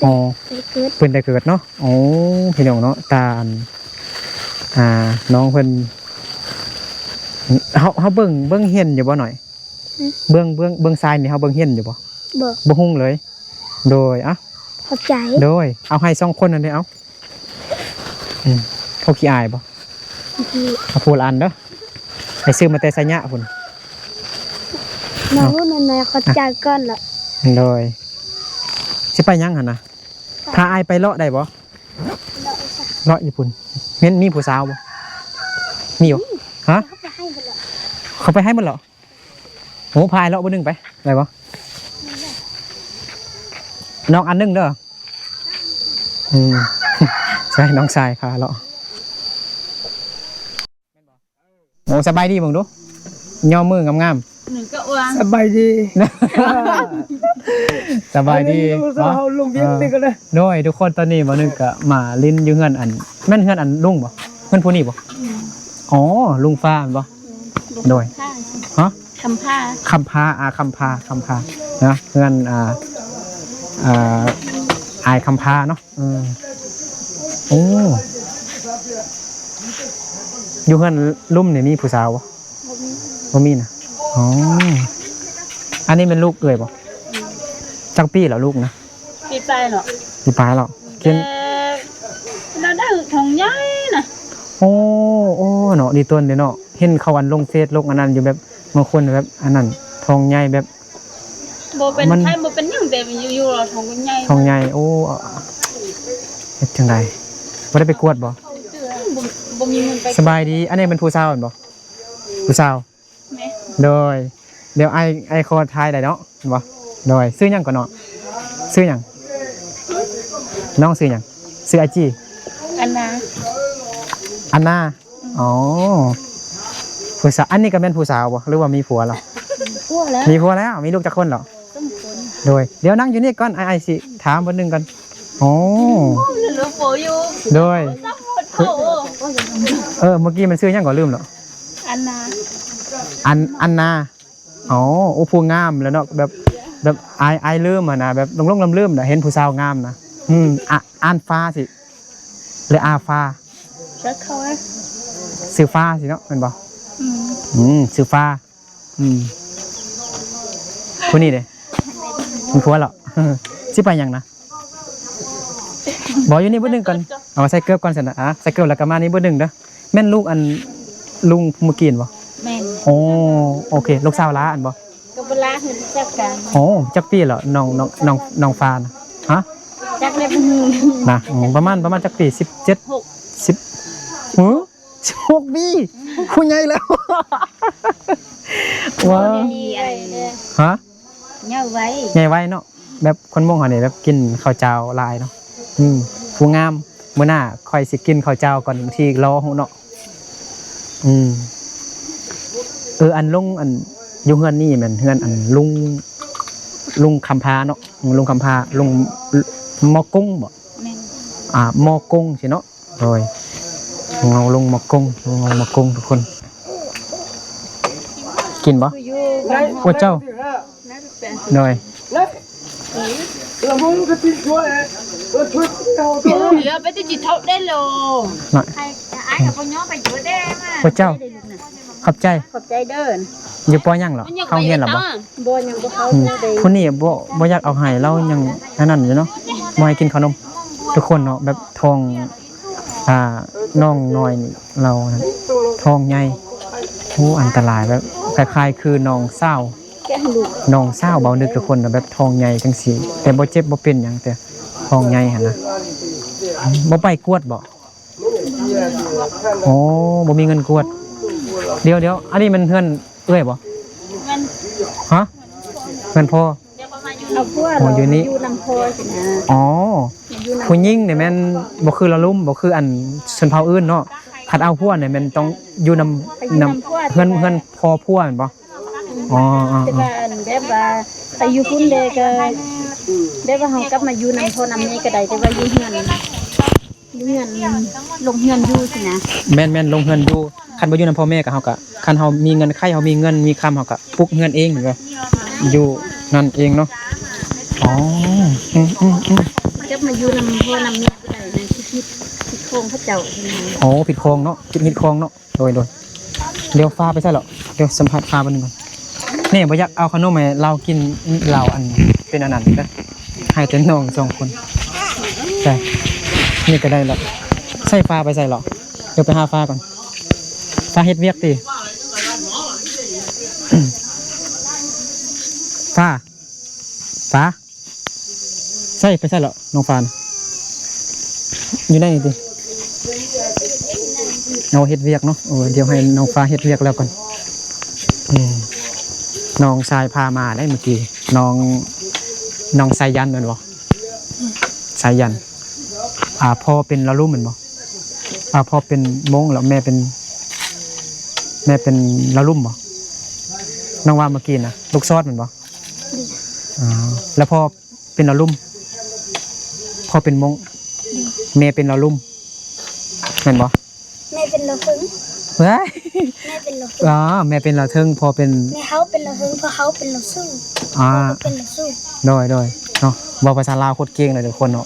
ອໍ ເປັນແຕ່ເກີດ ເປັນແຕ່ເກີດເນາະ. ໂອ້ ພີ່ນ້ອງເນາະ ຕາ ອັນ ອ່າ ນ້ອງເພິ່ນ ເຮົາ ເຮົາເບິ່ງ ເບິ່ງເຫັນຢູ່ບໍ່ໜ້ອຍ? ຫຶ? ເບື້ອງ ເບື້ອງ ເບື້ອງຊ້າຍນີ້ເຮົາເບິ່ງເຫັນຢູ່ບໍ່? ບໍ່ ບໍ່ຮຸ່ງເລີຍ. ໂດຍ ເອົ້າ ຂອບໃຈ. ໂດຍ ເອົາໃຫ້ສອງຄົນນັ້ນເດ້ ເອົາ. ອືມ ເຂົາຂີ້ອາຍບໍ່? ເອົາຜູ້ລະອັນເດີ ໄປຊື້ມາແຕ່ໄຊຍະພຸ້ນ. ນ້ອງ ເອົາ ແມ່ນໆ ຂອບໃຈກ່ອນລະ. ໂດຍ ຊິໄປຫຍັງຫັ້ນນະ? ພາອ້າຍໄປເລາະໄດ້ບໍ່? ເລາະຢູ່ພຸ້ນ ແມ່ນມີຜູ້ສາວບໍ່? ມີຢູ່. ຮະ? ເຂົາໄປໃຫ້ໝົດແລ້ວ. ໂອ້ ພາອ້າຍເລາະເບິ່ງໜຶ່ງໄປ ໄດ້ບໍ່? ນ້ອງອັນໜຶ່ງເດີ. ອືມ ໃຊ່ ນ້ອງຊາຍພາເລາະ. ໂອ້ ສະບາຍດີເບິ່ງດູ ຍໍມືງາມໆ. ໜຶ່ງກໍວ່າ ສະບາຍດີ ສະບາຍດີ. ເຮົາລົງວຽກນີ້ກໍໄດ້. ໂດຍ ທຸກຄົນ ຕອນນີ້ບ່າວໜຶ່ງກໍມາຫຼິ້ນຢູ່ເຮືອນອັນ ແມ່ນເຮືອນອັນລຸງບໍ່? ເຮືອນຜູ້ນີ້ບໍ່? ອືມ ອໍ ລຸງຟ້າແມ່ນບໍ່? ອືມ ໂດຍ ຮະ? ຄຳພາ ຄຳພາ ອາ ຄຳພາ ຄຳພາເນາະ ເຮືອນ ອ່າ ອ່າ ອ້າຍຄຳພາເນາະ. ເອີ ໂອ້ ຢູ່ເຮືອນລຸ່ມນີ້ມີຜູ້ສາວບໍ່? ບໍ່ມີ ບໍ່ມີນະ. ອໍ ອັນນີ້ແມ່ນລູກເອື້ອຍບໍ່? ອືມ ຈັກປີແລ້ວລູກນະ? ປີປາຍແລ້ວ ປີປາຍແລ້ວ. ອືມ ເຫັນ ແຕ່ລາວໄດ້ທ້ອງໃຫຍ່ນະ. ໂອ້ ໂອ້ ເນາະ ດີຕົນເດ້ເນາະ ເຫັນເຂົາອັນລົງເຟສລົງອັນນັ້ນຢູ່ ແບບບາງຄົນແບບອັນນັ້ນ ທ້ອງໃຫຍ່ແບບ ບໍ່ເປັນ ມັນ ໄຂ້ບໍ່ເປັນຫຍັງ ແຕ່ຢູ່ໆ ທ້ອງໃຫຍ່ ທ້ອງໃຫຍ່. ໂອ້ ເຮັດຈັ່ງໃດ ບໍ່ໄດ້ໄປກວດບໍ່? ບໍ່ ບໍ່ມີເງິນໄປ. ສະບາຍດີ ອັນນີ້ແມ່ນຜູ້ສາວແມ່ນບໍ່? ຜູ້ສາວ ແມ່ນ ໂດຍ ດຽວອ້າຍ ອ້າຍຂໍຖ່າຍໄດ້ເນາະ ແມ່ນບໍ່? ໂດຍ ຊື່ຫຍັງກ່ອນເນາະ? ຊື່ຫຍັງ? ນ້ອງຊື່ຫຍັງ? ຊື່ອາຈີ ອັນນາ ອັນນາ. ອໍ ຜູ້ສາວ ອັນນີ້ກໍແມ່ນຜູ້ສາວບໍ່ ຫຼືວ່າມີຜົວແລ້ວ? ມີຜົວແລ້ວ ມີຜົວແລ້ວ ມີລູກຈັກຄົນແລ້ວ? ສອງຄົນ. ໂດຍ ດຽວນັ່ງຢູ່ນີ້ກ່ອນ ອ້າຍ ອ້າຍຊິຖາມເພິ່ນໜຶ່ງກ່ອນ. ໂອ້ ໂດຍ ເອີ ເມື່ອກີ້ມັນຊື່ຫຍັງກໍລືມແລ້ວ. ອັນນາ ອັນ ອັນນາ. ອໍ ໂອ້ ຜູ້ງາມແລ້ວເນາະ ແບບ ແບບ ອ້າຍ ອ້າຍລືມຫັ້ນນະ ແບບຫຼົງໆລືມໆນະ ເຫັນຜູ້ສາວງາມນະ. ອືມ ອາ ອ່ານຟ້າຊິ ຫຼື ອາຟ້າ ຊື່ຟ້າຊິເນາະ ແມ່ນບໍ່? ອືມ ອືມ ຊື່ຟ້າ. ອືມ ຜູ້ນີ້ເດ້ ມີຜົວແລ້ວ ຊິໄປຫຍັງນະ? ບໍ່ ຢູ່ນີ້ເບິ່ງໜຶ່ງກ່ອນ ເອົາໃສ່ເກີບກ່ອນຊັ້ນນະ. ອາ ໃສ່ເກີບແລ້ວກໍມານີ້ເບິ່ງໜຶ່ງເດີ. ແມ່ນລູກອັນລຸງເມື່ອກີ້ບໍ່? ແມ່ນ. ໂອ້ ໂອເຄ ລູກສາວຫຼ້າອັນບໍ່? ກໍບໍ່ຫຼ້າ ຮູ້ຈັກກັນ. ໂອ້ ຈັກປີແລ້ວ ນ້ອງ ນ້ອງ ນ້ອງ ນ້ອງຟ້ານະ? ຮະ? ຈັກແລ້ວບໍ່ຮູ້ນະ. ອືມ ປະມານ ປະມານຈັກປີ? ສິບເຈັດ ສິບ ຫື? ສິບຫົກປີ ຜູ້ໃຫຍ່ແລ້ວ. ວ້າວ ຮະ? ໃຫຍ່ໄວ ໃຫຍ່ໄວເນາະ ແບບຄົນມົ້ງເຮົານີ້ແບບກິນເຂົ້າຈ້າວຫຼາຍເນາະ. ອືມ ຜູ້ງາມ ມື້ໜ້າຂ້ອຍຊິກິນເຂົ້າຈ້າວກ່ອນ ບາງທີລໍຮູ້ເນາະ. ອືມ ເອີ ອັນລຸງ ອັນຢູ່ເຮືອນນີ້ແມ່ນເຮືອນອັນລຸງ ລຸງຄຳພາເນາະ ອືມ ລຸງຄຳພາ ລຸງ ໝໍກົງບໍ? ແມ່ນ ອ່າ ໝໍກົງຊີ້ເນາະ. ໂດຍ ເງົາລົງໝໍກົງ ເງົາລົງໝໍກົງທຸກຄົນ ກິນບໍ່? ໂອ້ ເຈົ້າ ໂດຍ ເຫຼືອໄປຕິດຈິດເທົ່າໄດ້ໂລ ນະ ໂອ້ ເຈົ້າ ຂອບໃຈ ຂອບໃຈເດີ. ຢູ່ ປໍ ຫຍັງເລາະ? ເຂົ້າຮຽນແລ້ວບໍ່? ບໍ່ ຍັງບໍ່ເຂົ້າ ອືມ ເດີ. ຜູ້ນີ້ບໍ່ ບໍ່ຢາກເອົາໃຫ້ ລາວຍັງອັນນັ້ນຢູ່ເນາະ ບໍ່ໃຫ້ກິນເຂົ້າໜົມ ທຸກຄົນເນາະ ແບບທ້ອງ ອ່າ ນ້ອງນ້ອຍນີ້ ລາວນັ້ນ ທ້ອງໃຫຍ່. ໂອ້ ອັນຕະລາຍ ແບບຄ້າຍໆຄືນ້ອງສາວ ນ້ອງສາວເບົານຶກ ທຸກຄົນນະ ແບບທ້ອງໃຫຍ່ຈັ່ງຊີ້ ແຕ່ບໍ່ເຈັບບໍ່ເປັນຫຍັງ ແຕ່ທ້ອງໃຫຍ່ຫັ້ນນະ. ບໍ່ໄປກວດບໍ່? ໂອ້ ບໍ່ມີເງິນກວດ. ດຽວໆ ອັນນີ້ແມ່ນເຮືອນເອື້ອຍບໍ່? ແມ່ນ. ຮະ? ເຮືອນພໍ່? ເອົາຜົວ ອໍ ລາວ ຢູ່ນີ້ ຢູ່ນຳພໍ່ຊີ້ນະ. ອໍ ຢູ່ນຳ ຜູ້ຍິງນີ້ແມ່ນບໍ່ຄືລາວລຸ່ມ ບໍ່ຄືອັນຊົນເຜົ່າອື່ນເນາະ ຄັນເອົາຜົວນີ້ແມ່ນຕ້ອງຢູ່ນຳ ໄປຢູ່ນຳ ນຳຜົວ ເຮືອນ ເຮືອນພໍ່ຜົວແມ່ນບໍ່? ອໍ ແຕ່ວ່າອັນແບບວ່າໄປຢູ່ພຸ້ນເດ້ ກໍແບບວ່າເຮົາກັບມາຢູ່ນຳພໍ່ນຳແມ່ກໍໄດ້ ແຕ່ວ່າຢູ່ເຮືອນ ຢູ່ເຮືອນ ລົງເຮືອນຢູ່ຊີ້ນະ. ແມ່ນໆ ລົງເຮືອນຢູ່ ຄັນບໍ່ຢູ່ນຳພໍ່ແມ່ກໍ ເຮົາກໍ ຄັນເຮົາມີເງິນໄຂ ເຮົາມີເງິນມີຄຳ ເຮົາກໍປຸກເຮືອນເອງ ແມ່ນບໍ່? ຢູ່ນັ້ນເອງເນາະ. ອໍ ອືມໆໆ ຈັບມາຢູ່ນຳພໍ່ນຳແມ່ບໍ່ໄດ້ນະ ຜິດ ຜິດຂອງເຂົາເຈົ້າ. ອໍ ຜິດຂອງເນາະ ຜິດ ຜິດຂອງເນາະ. ໂດຍ ໂດຍ ດຽວຟ້າໄປໃສເລາະ? ດຽວສຳພາດຟ້າເບິ່ງໜຶ່ງກ່ອນ. ນີ້ບໍ່ຢາກເອົາຂະໜົມໃຫ້ລາວກິນ ລາວອັນເປັນອັນນັ້ນເດີ ໃຫ້ແຕ່ນ້ອງສອງຄົນ. ໃສ່ ນີ້ກໍໄດ້ລະ. ໃສ່ຟ້າໄປໃສເລາະ? ດຽວໄປຫາຟ້າກ່ອນ. ຟ້າເຮັດວຽກຕິ? ຟ້າ ຟ້າ ໃສ ໄປໃສແລ້ວນ້ອງຟ້ານະ? ຢູ່ໃນນີ້ຕິ? ເອົາເຮັດວຽກເນາະ. ໂອ້ຍ ດຽວໃຫ້ນ້ອງຟ້າເຮັດວຽກແລ້ວກ່ອນ. ອືມ ນ້ອງຊາຍພາມາໄດ໋ມື້ກີ້ ນ້ອງ ນ້ອງສາຍຢັນແມ່ນບໍ່? ສາຍຢັນ ອ່າ ພໍ່ເປັນລາວລຸ່ມແມ່ນບໍ່? ອ່າ ພໍ່ເປັນມົ້ງ ແລ້ວແມ່ເປັນ ແມ່ເປັນລາວລຸ່ມບໍ່? ນ້ອງວ່າມື້ກີ້ນະ ລູກຊອດແມ່ນບໍ່? ອໍ ແລ້ວພໍ່ເປັນລາວລຸ່ມ ພໍ່ເປັນມົ້ງ ແມ່ເປັນລາວລຸ່ມ ແມ່ນບໍ່? ແມ່ເປັນລາວເທິງ ເອີຍ ແມ່ເປັນລາວເທິງ ອໍ ແມ່ເປັນລາວເທິງ ພໍ່ເປັນ ແມ່ເຮົາເປັນລາວເທິງ ພໍ່ເຮົາເປັນລາວສູງ ອໍ ພໍ່ເຮົາເປັນລາວສູງ ໂດຍ ໂດຍ ເນາະ. ເວົ້າພາສາລາວໂຄດເກັ່ງເລີຍທຸກຄົນເນາະ.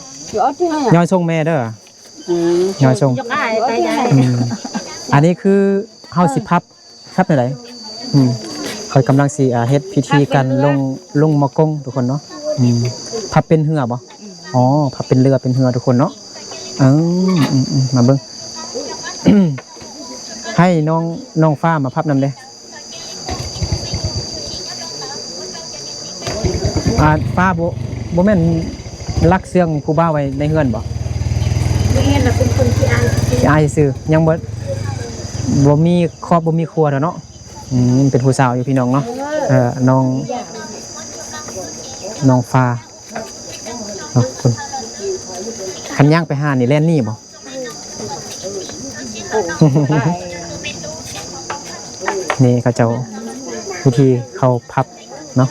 ຍ້ອຍສົ່ງແມ່ເດີ. ອືມ ຍ້ອຍສົ່ງ ອືມ ອັນນີ້ຄືເຮົາຊິພັບ ຄັບແນວໃດ? ອືມ ຂ້ອຍກຳລັງຊິ ອ່າ ເຮັດພິທີການລົງ ລົງໝໍ້ກົງທຸກຄົນເນາະ. ອືມ ພັບເປັນເຮືອບໍ່? ອໍ ພັບເປັນເຮືອ ເປັນເຮືອທຸກຄົນເນາະ. ເອີ ອືມໆ ມາເບິ່ງ ໃຫ້ນ້ອງ ນ້ອງຟ້າມາພັບນຳເດ້. ອ່າ ຟ້າບໍ່ ບໍ່ແມ່ນລັກເຊື່ອງຜູ້ບ່າວໄວ້ໃນເຮືອນບໍ່? ໃນເຮືອນລະເປັນຄົນຂີ້ອາຍ ຂີ້ອາຍຊື່ ຍັງບໍ່ ບໍ່ມີຄອບບໍ່ມີຄົວເທື່ອເນາະ. ອືມ ເປັນຜູ້ສາວຢູ່ພີ່ນ້ອງເນາະ. ເອີ ເອີ ນ້ອງ ນ້ອງຟ້າເນາະ. ຄັນຍ່າງໄປຫານີ້ແລ່ນໜີບໍ່? ນີ້ເຂົາເຈົ້າວິທີເຂົ້າພັບເນາະ.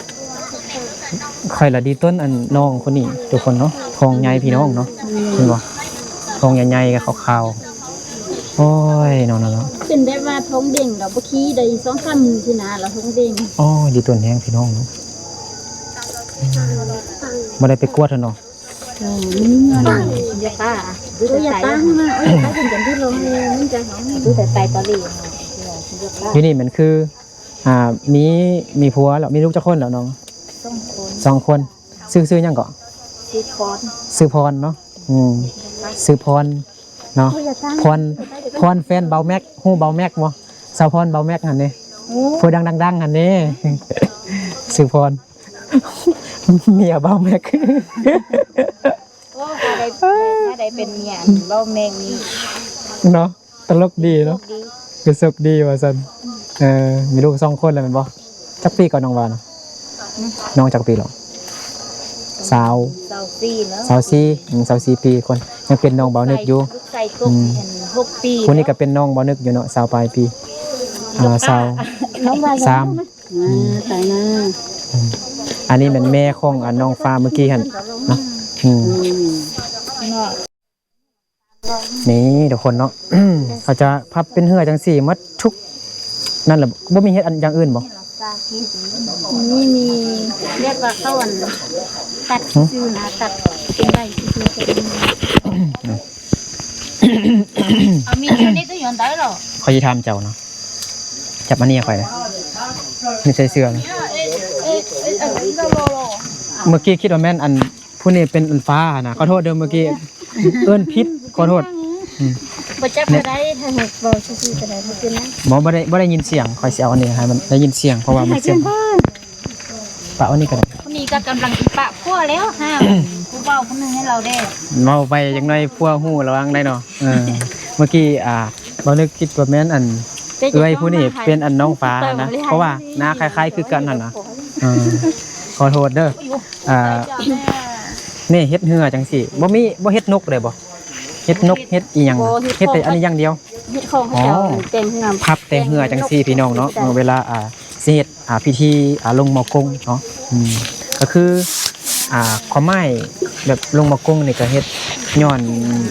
ຂ້ອຍລະດີຕົ້ນອັນນ້ອງຄົນນີ້ທຸກຄົນເນາະ ທ້ອງໃຫຍ່ພີ່ນ້ອງເນາະ. ເຫັນບໍ່ ທ້ອງໃຫຍ່ໆ ຂາວໆ. ໂອ້ຍ ເນາະໆ ເປັນແບບວ່າທ້ອງເດັ່ງ ລະບໍ່ຂີ່ໄດ້ສອງສາມມື້ຊີ້ນະ ລະທ້ອງເດັ່ງ. ອໍ ດີຕົ້ນແຮງພີ່ນ້ອງເນາະ. ອືມ ບໍ່ໄດ້ໄປກວດຫັ້ນເນາະ. ເອີ ມັນມີເງິນ ຢ່າປ້າ ເອີ ຢ່າຕັ້ງມາ ເອີ ຢ່າຕັ້ງເປັນກັນທີ່ລົງເລີຍ ມັນຈະຫອມ ຢູ່ແຕ່ໄຕຕະຫຼີ ຢູ່ນີ້ມັນຄື ອ່າ ມີ ມີຜົວແລ້ວ ມີລູກຈັກຄົນແລ້ວນ້ອງ? ສອງຄົນ ສອງຄົນ. ຊື່ ຊື່ຫຍັງເກາະ? ຊື່ພອນ ຊື່ພອນເນາະ. ອືມ ຊື່ພອນເນາະ. ໂອ້ຍ ຢ່າຕັ້ງ ພອນ ພອນແຟນເບົາແມັກ ຮູ້ເບົາແມັກບໍ່? ສາວພອນເບົາແມັກຫັ້ນເດ້ ໂອ້ ຜູ້ດັງໆ ຫັ້ນເດ້ ຊື່ພອນ. ເມຍເບົາແມັກ ໂອ້ ຖ້າໄດ້ ຖ້າໄດ້ເປັນເມຍເບົາແມັກນີ້ເນາະ ຕະຫຼົກດີເນາະ ໂຊກດີ ຄືໂຊກດີວ່າຊັ້ນ. ເອີ ມີລູກສອງຄົນແລ້ວແມ່ນບໍ່? ຈັກປີກໍນ້ອງວ່ານະ? ອືມ ນ້ອງຈັກປີແລ້ວ? ຊາວ ຊາວສີ່ແລ້ວ ຊາວສີ່ ອືມ ຊາວສີ່ປີຄົນ ຍັງເປັນນ້ອງເບົານຶກຢູ່. ອືມ ຫົກປີ ຜູ້ນີ້ກໍເປັນນ້ອງເບົານຶກຢູ່ເນາະ ຊາວປາຍປີ ອ່າ ຊາວສາມ. ອືມ ຕາຍນາ ອືມ ອັນນີ້ແມ່ນແມ່ຂອງອັນນ້ອງຟ້າມື້ກີ້ຫັ້ນເນາະ. ອືມ ອືມ ນີ້ທຸກຄົນເນາະ ເຂົາຈະພັບເປັນເຮືອຈັ່ງຊີ້ໝົດທຸກນັ້ນແຫຼະ ບໍ່ມີເຮັດອັນຢ່າງອື່ນບໍ່? ນີ້ມີ ແບບວ່າເຂົາອັນຕັດຊື່ໆນະ ຕັດເປັນໃບຊື່ໆ. ເອົາມີດຢູ່ໃນຕູ້ຢອນໄດ້ເນາະ. ຂ້ອຍຊິຖາມເຈົ້າເນາະ ຈັບອັນນີ້ໃຫ້ຂ້ອຍນະ ນີ້ໃສ່ເສື້ອນະ. ເມື່ອກີ້ຄິດວ່າແມ່ນອັນ ຜູ້ນີ້ເປັນອັນຟ້າຫັ້ນນະ ຂໍໂທດເດີ ເມື່ອກີ້ເອີ້ນຜິດ ຂໍໂທດ. ອືມ ບໍ່ຈັບກໍໄດ້ ຖ້າຫາກເວົ້າຊື່ໆກໍໄດ້ ບໍ່ເປັນຫຍັງ. ບໍ່ ບໍ່ໄດ້ ບໍ່ໄດ້ຍິນສຽງ ຂ້ອຍຊິເອົາອັນນີ້ໃຫ້ມັນໄດ້ຍິນສຽງ ເພາະວ່າມັນສຽງ ປະອັນນີ້ກໍໄດ້. ຜູ້ນີ້ກໍກຳລັງຊິປະຜົວແລ້ວ ຫາຜູ້ເວົ້າຜູ້ໜຶ່ງໃຫ້ລາວແດ່. ເວົ້າໄປຈັກໜ້ອຍຜົວຮູ້ລະວັງໄດ໋ເນາະ. ເອີ ເມື່ອກີ້ ອ່າ ເວົ້ານຶກຄິດວ່າແມ່ນອັນ ເອື້ອຍຜູ້ນີ້ເປັນອັນນ້ອງຟ້າຫັ້ນນະ ເພາະວ່າໜ້າຄ້າຍໆຄືກັນຫັ້ນນະ. ເອີ ຂໍໂທດເດີ. ອ່າ ນີ້ເຮັດເຮືອຈັ່ງຊີ້ ບໍ່ມີ ບໍ່ເຮັດນົກໄດ້ບໍ່? ເຮັດນົກເຮັດອີ່ຫຍັງ ເຮັດແຕ່ອັນນີ້ຢ່າງດຽວ. ເຮັດຂອງເຂົາເຈົ້າ ອໍ ແຕ່ງເຮືອ ພັບແຕ່ງເຮືອຈັ່ງຊີ້ພີ່ນ້ອງເນາະ. ເມື່ອເວລາ ອ່າ ຊິເຮັດ ອ່າ ພິທີ ອ່າ ລົງໝໍ້ກົງເນາະ. ອືມ ກໍຄື ອ່າ ຄວາມໝາຍແບບລົງໝໍ້ກົງນີ້ກໍເຮັດຍ້ອນ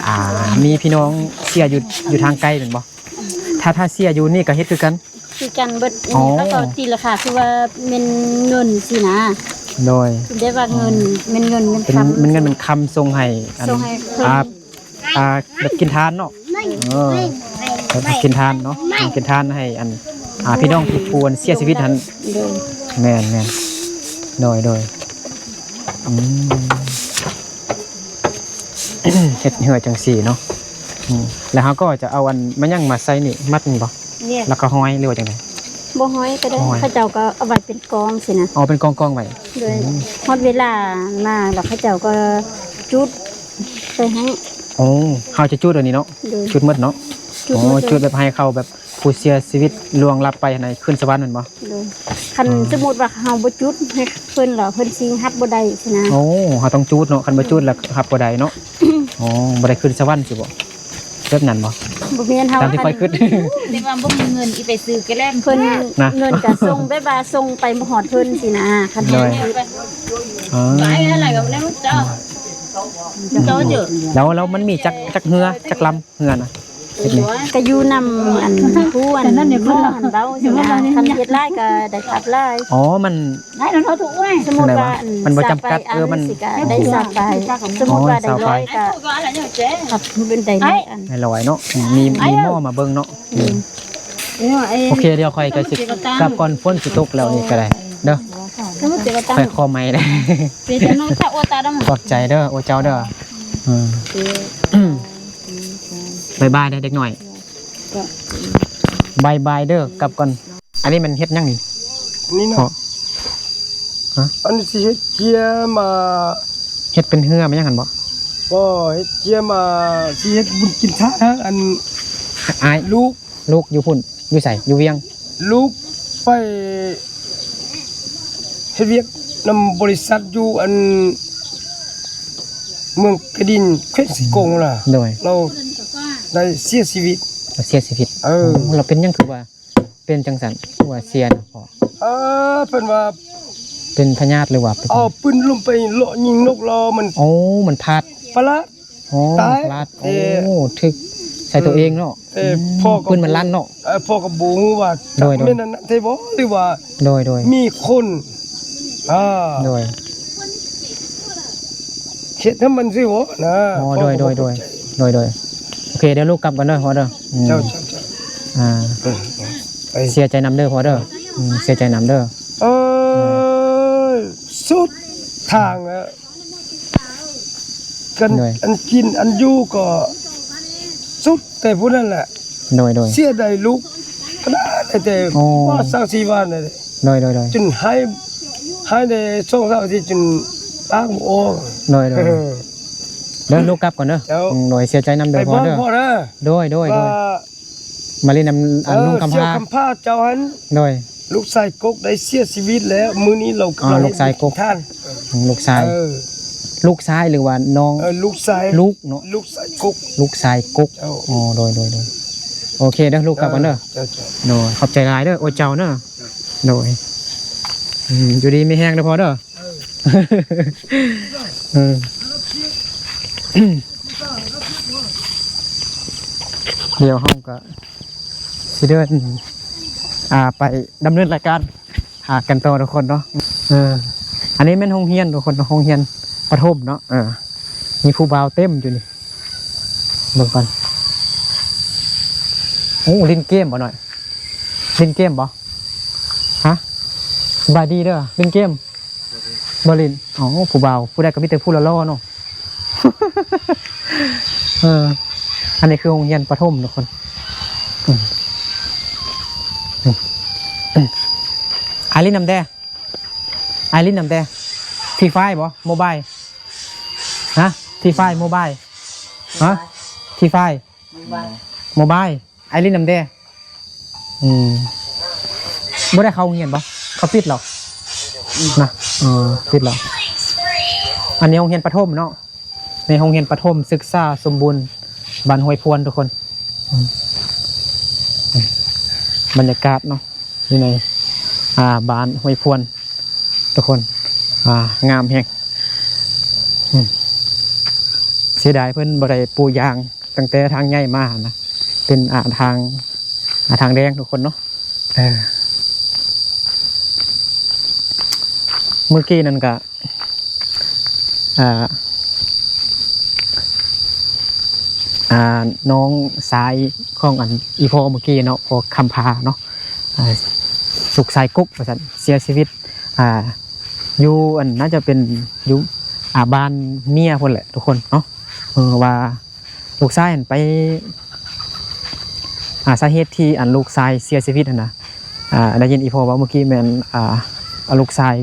ອ່າ ມີພີ່ນ້ອງເສຍຢູ່ ຢູ່ທາງໄກແມ່ນບໍ່? ຖ້າ ຖ້າເສຍຢູ່ນີ້ກໍເຮັດຄືກັນ? ຄືກັນເບິດ. ອໍ ເຂົາກໍຕີລາຄາຄືວ່າແມ່ນເງິນຊີ້ນະ. ໂດຍ ໄດ້ວ່າເງິນ ອືມ ແມ່ນເງິນແມ່ນຄຳ ເປັນເງິນແມ່ນຄຳສົ່ງໃຫ້ອັນ ສົ່ງໃຫ້ເພິ່ນ ອ່າ ອ່າ ແບບກິນທານເນາະ. ເອີ ແບບກິນທານເນາະ ກິນທານໃຫ້ອັນ ອ່າ ພີ່ນ້ອງທີ່ຜູ້ອັນເສຍຊີວິດຫັ້ນ. ໂດຍ ແມ່ນໆ ໂດຍໆ. ອືມ ເຮັດເຮືອຈັ່ງຊີ້ເນາະ. ອືມ ແລ້ວເຮົາກໍຈະເອົາອັນ ແມ່ນຫຍັງມາໃສ່ນີ້ ມັດນີ້ບໍ່? ແລ້ວກໍຫ້ອຍ ຫຼືວ່າຈັ່ງໃດ? ບໍ່ຫ້ອຍກໍໄດ້ ຫ້ອຍ ເຂົາເຈົ້າກໍເອົາໄວ້ເປັນກອງຊີ້ນະ. ອໍ ເປັນກອງໆໄວ້. ໂດຍ ອືມ ຮອດເວລາມາແລ້ວເຂົາເຈົ້າກໍຈຸດໃສ່ໃຫ້. ໂອ້ ເຮົາຈະຈຸດອັນນີ້ເນາະ? ໂດຍ ຈຸດໝົດເນາະ? ຈຸດໝົດເລີຍ. ອໍ ຈຸດແບບໃຫ້ເຂົາແບບ ຜູ້ເສຍຊີວິດລ່ວງລັບໄປຫັ້ນນະ ຂຶ້ນສະຫວັນແມ່ນບໍ່? ໂດຍ ຄັນ ອໍ ສົມມຸດວ່າເຮົາບໍ່ຈຸດໃຫ້ເພິ່ນແລ້ວ ເພິ່ນຊິຮັບບໍ່ໄດ້ຊີ້ນະ. ໂອ້ ເຮົາຕ້ອງຈຸດເນາະ ຄັນບໍ່ຈຸດແລ້ວຮັບບໍ່ໄດ້ເນາະ. ອໍ ບໍ່ໄດ້ຂຶ້ນສະຫວັນຊີ້ບໍ່? ແບບນັ້ນບໍ່? ບໍ່ແມ່ນ ເຮົາ ຕາມທີ່ຂ້ອຍຄິດ ແຕ່ວ່າບໍ່ມີເງິນອີໄປຊື້ແກແລ້ມ ເພິ່ນນະ ເງິນກໍສົ່ງແບບວ່າສົ່ງໄປບໍ່ຮອດເພິ່ນຊີ້ນະ ຄັນ ໂດຍ ເຮົາ ອໍ ໄປອະໄລກໍແລ້ວເຈົ້າ ເຈົ້າຢູ່ ແລ້ວ ແລ້ວມັນມີຈັກ ຈັກເຮືອ ຈັກລຳ? ເຮືອນະ ເຮັດນີ້ ກະຢູ່ນຳອັນຜູ້ອັນໝໍຫັ້ນເວົ້າຊີ້ນະ ຄັນເຮັດຫຼາຍກະໄດ້ຮັບຫຼາຍ. ອໍ ມັນ ສົມມຸດວ່າອັນ ມັນບໍ່ຈຳກັດ ເອີ ມັນ ຊິກະໄດ້ຊາວປາຍ ສົມມຸດວ່າໄດ້ຮ້ອຍກະຮັບເປັນໄດ້ຮ້ອຍອັນ ໄດ້ຮ້ອຍເນາະ. ອືມ ມີ ມີໝໍມາເບິ່ງເນາະ. ອືມ ໂອເຄ ດຽວຂ້ອຍກະຊິກັບກ່ອນ ຝົນຊິຕົກແລ້ວນີ້ກະໄດ້ເດີ ຂ້ອຍຂໍໃໝ່ໄດ້. ຂອບໃຈເດີ ໂອເຈົ້າເດີ. ອືມ ບາຍບາຍເດີເດັກນ້ອຍ ບາຍບາຍເດີ ກັບກ່ອນ. ອັນນີ້ມັນເຮັດຫຍັງນີ້? ອັນນີ້ນະ ຮະ ອັນນີ້ຊິເຮັດເຈຍມາ ເຮັດເປັນເຮືອມາຫຍັງຫັ້ນບໍ່? ບໍ່ ເຮັດເຈຍມາ ຊິເຮັດບຸນກິນທານ ອັນ ອ້າຍ ລູກ ລູກຢູ່ພຸ້ນ ຢູ່ໃສ? ຢູ່ວຽງ. ລູກໄປເຮັດວຽກນຳບໍລິສັດຢູ່ອັນ ເມືອງກະດິນ ແຂວງເຊກອງນະ. ໂດຍ ລາວໄດ້ເສຍຊີວິດ. ລາວເສຍຊີວິດ. ເອີ ໂອ້ ລາວເປັນຫຍັງຄືວ່າເປັນຈັ່ງຊັ້ນ ຄືວ່າເສຍນະພໍ່? ເອີ ເພິ່ນວ່າເປັນພະຍາດ ຫຼືວ່າເປັນ ເອົາປືນລົມໄປເລາະຍິງນົກລະມັນ ໂອ້ ມັນພາດ ປະຫຼາດ ໂອ້ ຕາຍ ພະຍາດ. ໂອ້ ຖືກໃສ່ຕົວເອງເນາະ. ອືມ ພໍ່ກໍ ປືນມັນລັ່ນເນາະ. ເອີ ພໍ່ກໍບໍ່ຮູ້ວ່າ ໂດຍໆ ແມ່ນອັນນັ້ນແທ້ບໍ່ ຫຼືວ່າ ໂດຍໆ ມີຄົນ ອ່າ ໂດຍ ເຮັດໃຫ້ມັນຊິບໍ່ນະ. ອໍ ໂດຍໆ ໂດຍໆ ໂອເຄ ດຽວລູກກັບກ່ອນເດີພໍ່ເດີ. ອືມ ເຈົ້າໆໆ ອ່າ ເອີ ເສຍໃຈນຳເດີພໍ່ເດີ. ອືມ ເສຍໃຈນຳເດີ. ເອີ ສຸດທາງແລ້ວ ກັນ ໂດຍ ອັນກິນອັນຢູ່ກໍສຸດແຕ່ຜູ້ນັ້ນແຫຼະ. ໂດຍໆ ເສຍດາຍລູກຂະໜາດໃດແຕ່ ໂອ້ ວ່າສາມສີ່ວັນນັ້ນແຫຼະ. ໂດຍໆໆ ຈົນໄຫ້ ໄຫ້ໄດ້ສອງສາມອາທິດຈົນປາກບໍ່ອອກ. ໂດຍໆ ເດີ ລູກກັບກ່ອນເດີ. ເຈົ້າ ອືມ ໂດຍ ເສຍໃຈນຳເດີພໍ່ເດີ. ໂດຍໆໆ ມາຫຼິ້ນນຳອັນ ເອີ ລຸງຄຳພາ ເຈົ້າຫັ້ນ. ໂດຍ ລູກຊາຍກົກໄດ້ເສຍຊີວິດແລ້ວ ມື້ນີ້ເຮົາ ອໍ ລູກຊາຍກົກ ເຮັດທານ. ອືມ ລູກຊາຍ ເອີ ລູກຊາຍ ຫຼືວ່ານ້ອງ? ເອີ ລູກຊາຍ ລູກເນາະ ລູກຊາຍກົກ ລູກຊາຍກົກ. ເຈົ້າ ໂອ້ ໂດຍໆໆ ໂອເຄເດີ ລູກກັບກ່ອນເດີ. ເອີ ເຈົ້າໆ ໂດຍ ຂອບໃຈຫຼາຍເດີ ໂອເຈົ້າເດີ. ໂດຍ ອືມ ຢູ່ດີມີແຮງເດີພໍ່ເດີ. ເອີ ດຽວເຮົາກໍຊິເດີນ ອ່າ ໄປດຳເນີນລາຍການຫາກັນຕໍ່ທຸກຄົນເນາະ. ເອີ ອັນນີ້ແມ່ນໂຮງຮຽນທຸກຄົນເນາະ ໂຮງຮຽນປະຖົມເນາະ. ເອີ ມີຜູ້ບ່າວເຕັມຢູ່ນີ້ ເບິ່ງກ່ອນ. ໂອ້ ຫຼິ້ນເກມບໍ່ນ້ອຍ? ຫຼິ້ນເກມບໍ່? ຮະ? ສະບາຍດີເດີ ຫຼິ້ນເກມ ບໍ່ຫຼິ້ນ. ອໍ ຜູ້ບ່າວ ຜູ້ໃດກໍມີແຕ່ຜູ້ຫຼໍ່ໆເນາະ. ເອີ ອັນນີ້ຄືໂຮງຮຽນປະຖົມທຸກຄົນ. ອືມ ອືມ ອືມ ອ້າຍຫຼິ້ນນຳແດ່ ອ້າຍຫຼິ້ນນຳແດ່. ຟຣີຟາຍບໍ່? ໂມບາຍ? ຮະ? ຟຣີຟາຍ ໂມບາຍ? ຮະ? ຟຣີຟາຍ ໂມບາຍ ໂມບາຍ. ອ້າຍຫຼິ້ນນຳແດ່. ອືມ ບໍ່ໄດ້ເຂົ້າໂຮງຮຽນບໍ່? ເຂົາປິດແລ້ວນະ. ເອີ ປິດແລ້ວ. ອັນນີ້ໂຮງຮຽນປະຖົມເນາະ ໃນໂຮງຮຽນປະຖົມສຶກສາສົມບູນ ບ້ານຫ້ວຍພວນທຸກຄົນ. ອືມ ບັນຍາກາດເນາະ ຢູ່ໃນ ອ່າ ບ້ານຫ້ວຍພວນ ທຸກຄົນ ອ່າ ງາມແຮງ. ອືມ ເສຍດາຍເພິ່ນບໍ່ໄດ້ປູຢາງຕັ້ງແຕ່ທາງໃຫຍ່ມາຫັ້ນນະ ເປັນ ອ່າ ທາງ ອ່າ ທາງແດງທຸກຄົນເນາະ. ເອີ ມື້ກີ້ນັ້ນກະ ອ່າ ອ່າ ນ້ອງຊາຍຂອງອັນ ອີ່ພໍ່ເມື່ອກີ້ເນາະ ພໍ່ຄຳພາເນາະ ອ່າ ສຸກຊາຍກົກວ່າຊັ້ນ ເສຍຊີວິດ ອ່າ ຢູ່ອັນ ໜ້າຈະເປັນຢູ່ ອ່າ ບ້ານເມຍພຸ້ນແຫຼະທຸກຄົນເນາະ. ເອີ ວ່າ ລູກຊາຍຫັ້ນໄປ ອ່າ ສາເຫດທີ່ອັນລູກຊາຍເສຍຊີວິດຫັ້ນນະ ອ່າ ໄດ້ຍິນອີ່ພໍ່ເວົ້າມື້ກີ້ແມ່ນ ອ່າ ລູກຊາຍ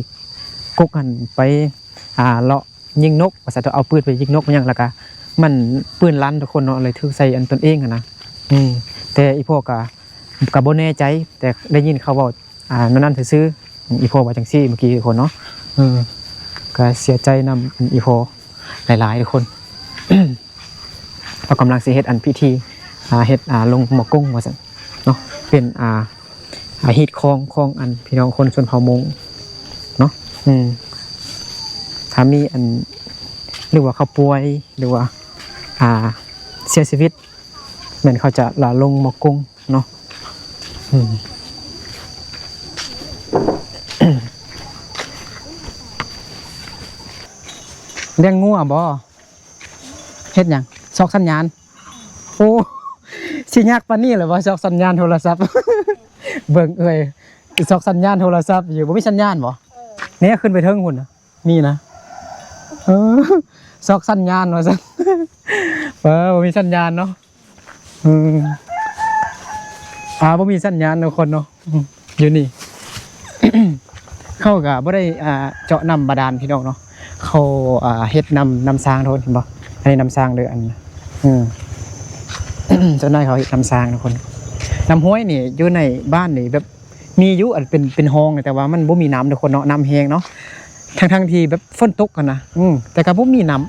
ກົກຫັ້ນໄປ ອ່າ ເລາະຍິງນົກວ່າຊັ້ນເຖາະ ເອົາປືນໄປຍິງນົກຫຍັງ ແລ້ວກະມັນ ປືນລັ່ນທຸກຄົນເນາະ ເລີຍຖືກໃສ່ອັນຕົນເອງຫັ້ນນະ. ອືມ ແຕ່ອີ່ພໍ່ກະ ກະບໍ່ແນ່ໃຈ ແຕ່ໄດ້ຍິນເຂົາເວົ້າ ອ່າ ແນວນັ້ນຊື່ໆ ອີ່ພໍ່ວ່າຈັ່ງຊີ້ເມື່ອກີ້ທຸກຄົນເນາະ. ເອີ ກະເສຍໃຈນຳອີ່ພໍ່ຫຼາຍໆທຸກຄົນ. ເຮົາກຳລັງຊິເຮັດອັນພິທີ ອ່າ ເຮັດ ອ່າ ລົງໝໍ້ກົງວ່າຊັ້ນເນາະ ເປັນ ອ່າ ອ່າ ຮີດຄອງຂອງອັນພີ່ນ້ອງຄົນຊົນເຜົ່າມົ້ງເນາະ. ອືມ ຖ້າມີອັນ ຫຼືວ່າເຂົາປ່ວຍ ຫຼືວ່າ ອ່າ ເສຍຊີວິດ ແມ່ນເຂົາຈະລະລົງໝໍ້ກົງເນາະ. ອືມ ລ້ຽງງົວບໍ່? ເຮັດຫຍັງ? ຊອກສັນຍານ. ໂອ້ ຊິຍາກປານນີ້ເລີຍບໍ່? ຊອກສັນຍານໂທລະສັບ. ເບິ່ງເອີຍ ຊອກສັນຍານໂທລະສັບຢູ່ ບໍ່ມີສັນຍານບໍ່? ເອີ ນີ້ຂຶ້ນໄປເທິງພຸ້ນນະ ມີນະ. ເອີ ຊອກສັນຍານວ່າຊັ້ນ. ເອີ ບໍ່ມີສັນຍານເນາະ. ອືມ ອ່າ ບໍ່ມີສັນຍານທຸກຄົນເນາະ. ອືມ ຢູ່ນີ້ ເຂົາກະບໍ່ໄດ້ ອ່າ ເຈາະນ້ຳບາດານພີ່ນ້ອງເນາະ ເຂົາ ອ່າ ເຮັດນ້ຳ ນ້ຳສ້າງທຸກຄົນ ເຫັນບໍ່? ອັນນີ້ນ້ຳສ້າງເດີ ອັນ ອືມ ສ່ວນຫຼາຍເຂົາເຮັດນ້ຳສ້າງທຸກຄົນ. ນ້ຳຫ້ວຍນີ້ຢູ່ໃນບ້ານນີ້ແບບມີຢູ່ ອັນເປັນ ເປັນຮ່ອງ ແຕ່ວ່າມັນບໍ່ມີນ້ຳທຸກຄົນເນາະ ນ້ຳແຫ້ງເນາະ. ທັງໆທີ່ແບບຝົນຕົກຫັ້ນນະ ອືມ ແຕ່ກະບໍ່ມີນ້ຳ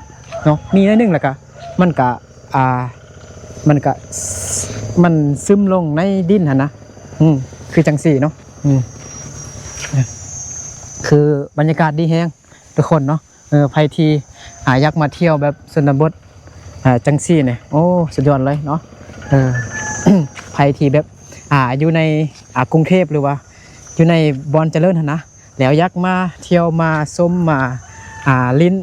ເນາະ ມີໜ້ອຍໜຶ່ງ ແລ້ວກະມັນກະ ອ່າ ມັນກະ ມັນຊຶມລົງໃນດິນຫັ້ນນະ. ອືມ ຄືຈັ່ງຊີ້ເນາະ. ອືມ ຄືບັນຍາກາດດີແຮງທຸກຄົນເນາະ. ເອີ ໃຜທີ່ ອ່າ ຢາກມາທ່ຽວແບບຊົນນະບົດ ອ່າ ຈັ່ງຊີ້ນີ້ ໂອ້ ສຸດຍອດເລີຍເນາະ. ເອີ ໃຜທີ່ແບບ ອ່າ ຢູ່ໃນ ອ່າ ກຸງເທບ ຫຼືວ່າຢູ່ໃນບ່ອນຈະເລີນຫັ້ນນະ ແລ້ວຢາກມາທ່ຽວ ມາຊົມ ມາ ອ່າ ຫຼິ້ນ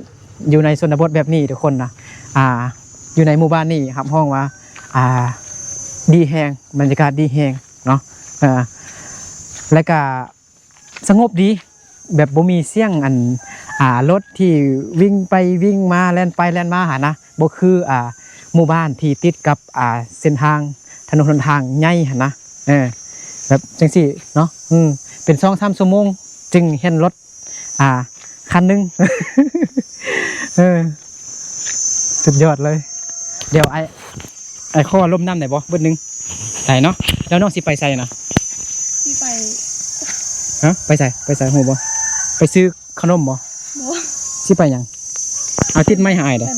ຢູ່ໃນຊົນນະບົດແບບນີ້ທຸກຄົນນະ ອ່າ ຢູ່ໃນໝູ່ບ້ານນີ້ຮັບຮອງວ່າ ອ່າ ດີແຮງ ບັນຍາກາດດີແຮງເນາະ. ເອີ ແລ້ວກະສະຫງົບດີ ແບບບໍ່ມີສຽງອັນ ອ່າ ລົດທີ່ວິ່ງໄປວິ່ງມາ ແລ່ນໄປແລ່ນມາຫັ້ນນະ ບໍ່ຄື ອ່າ ໝູ່ບ້ານທີ່ຕິດກັບ ອ່າ ເສັ້ນທາງ ຖະໜົນຫົນທາງໃຫຍ່ຫັ້ນນະ. ເອີ ແບບຈັ່ງຊີ້ເນາະ ອືມ ເປັນສອງສາມຊົ່ວໂມງຈຶ່ງເຫັນລົດ ອ່າ ຄັນໜຶ່ງ. ເອີ ສຸດຍອດເລີຍ. ດຽວອ້າຍ ອ້າຍຂໍລົມນ້ຳໄດ້ບໍ່? ບຶດໜຶ່ງ ໄດ້ເນາະ. ແລ້ວນ້ອງຊິໄປໃສນະ? ຊິໄປ ຮະ? ໄປໃສ? ໄປໃສ ຮູ້ບໍ່? ໄປຊື້ ຂະໜົມບໍ່? ບໍ່ ຊິໄປຫຍັງ? ເອົາ ຕິດໄມໃຫ້ອ້າຍເດີ້.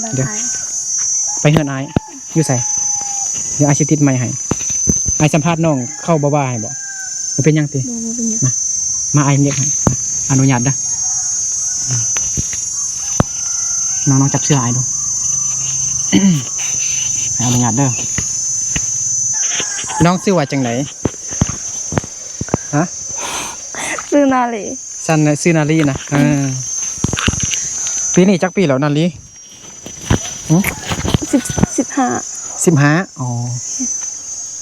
ໄປເຮືອນອ້າຍ. ຢູ່ໃສ? ດຽວອ້າຍຊິຕິດໄມໃຫ້. ອ້າຍສຳພາດນ້ອງເຂົາບໍ່ວ່າໃຫ້ບໍ່? ບໍ່ເປັນຫຍັງຕິ? ບໍ່ ບໍ່ເປັນຫຍັງ. ມາ ມາ ອ້າຍເຮັດໃຫ້. ອະນຸຍາດເດີ້. ນ້ອງ ນ້ອງຈັບເສື້ອອ້າຍດູ. ອະນຸຍາດເດີ້. ນ້ອງຊື່ວ່າຈັ່ງໃດ? ຮະ? ຊື່ນາລີ. ຊັ້ນນະ ຊື່ນາລີນະ. ເອີ ປີນີ້ຈັກປີແລ້ວນາລີ? ຫຶ? ສິບ ສິບຫ້າ. ສິບຫ້າ. ອໍ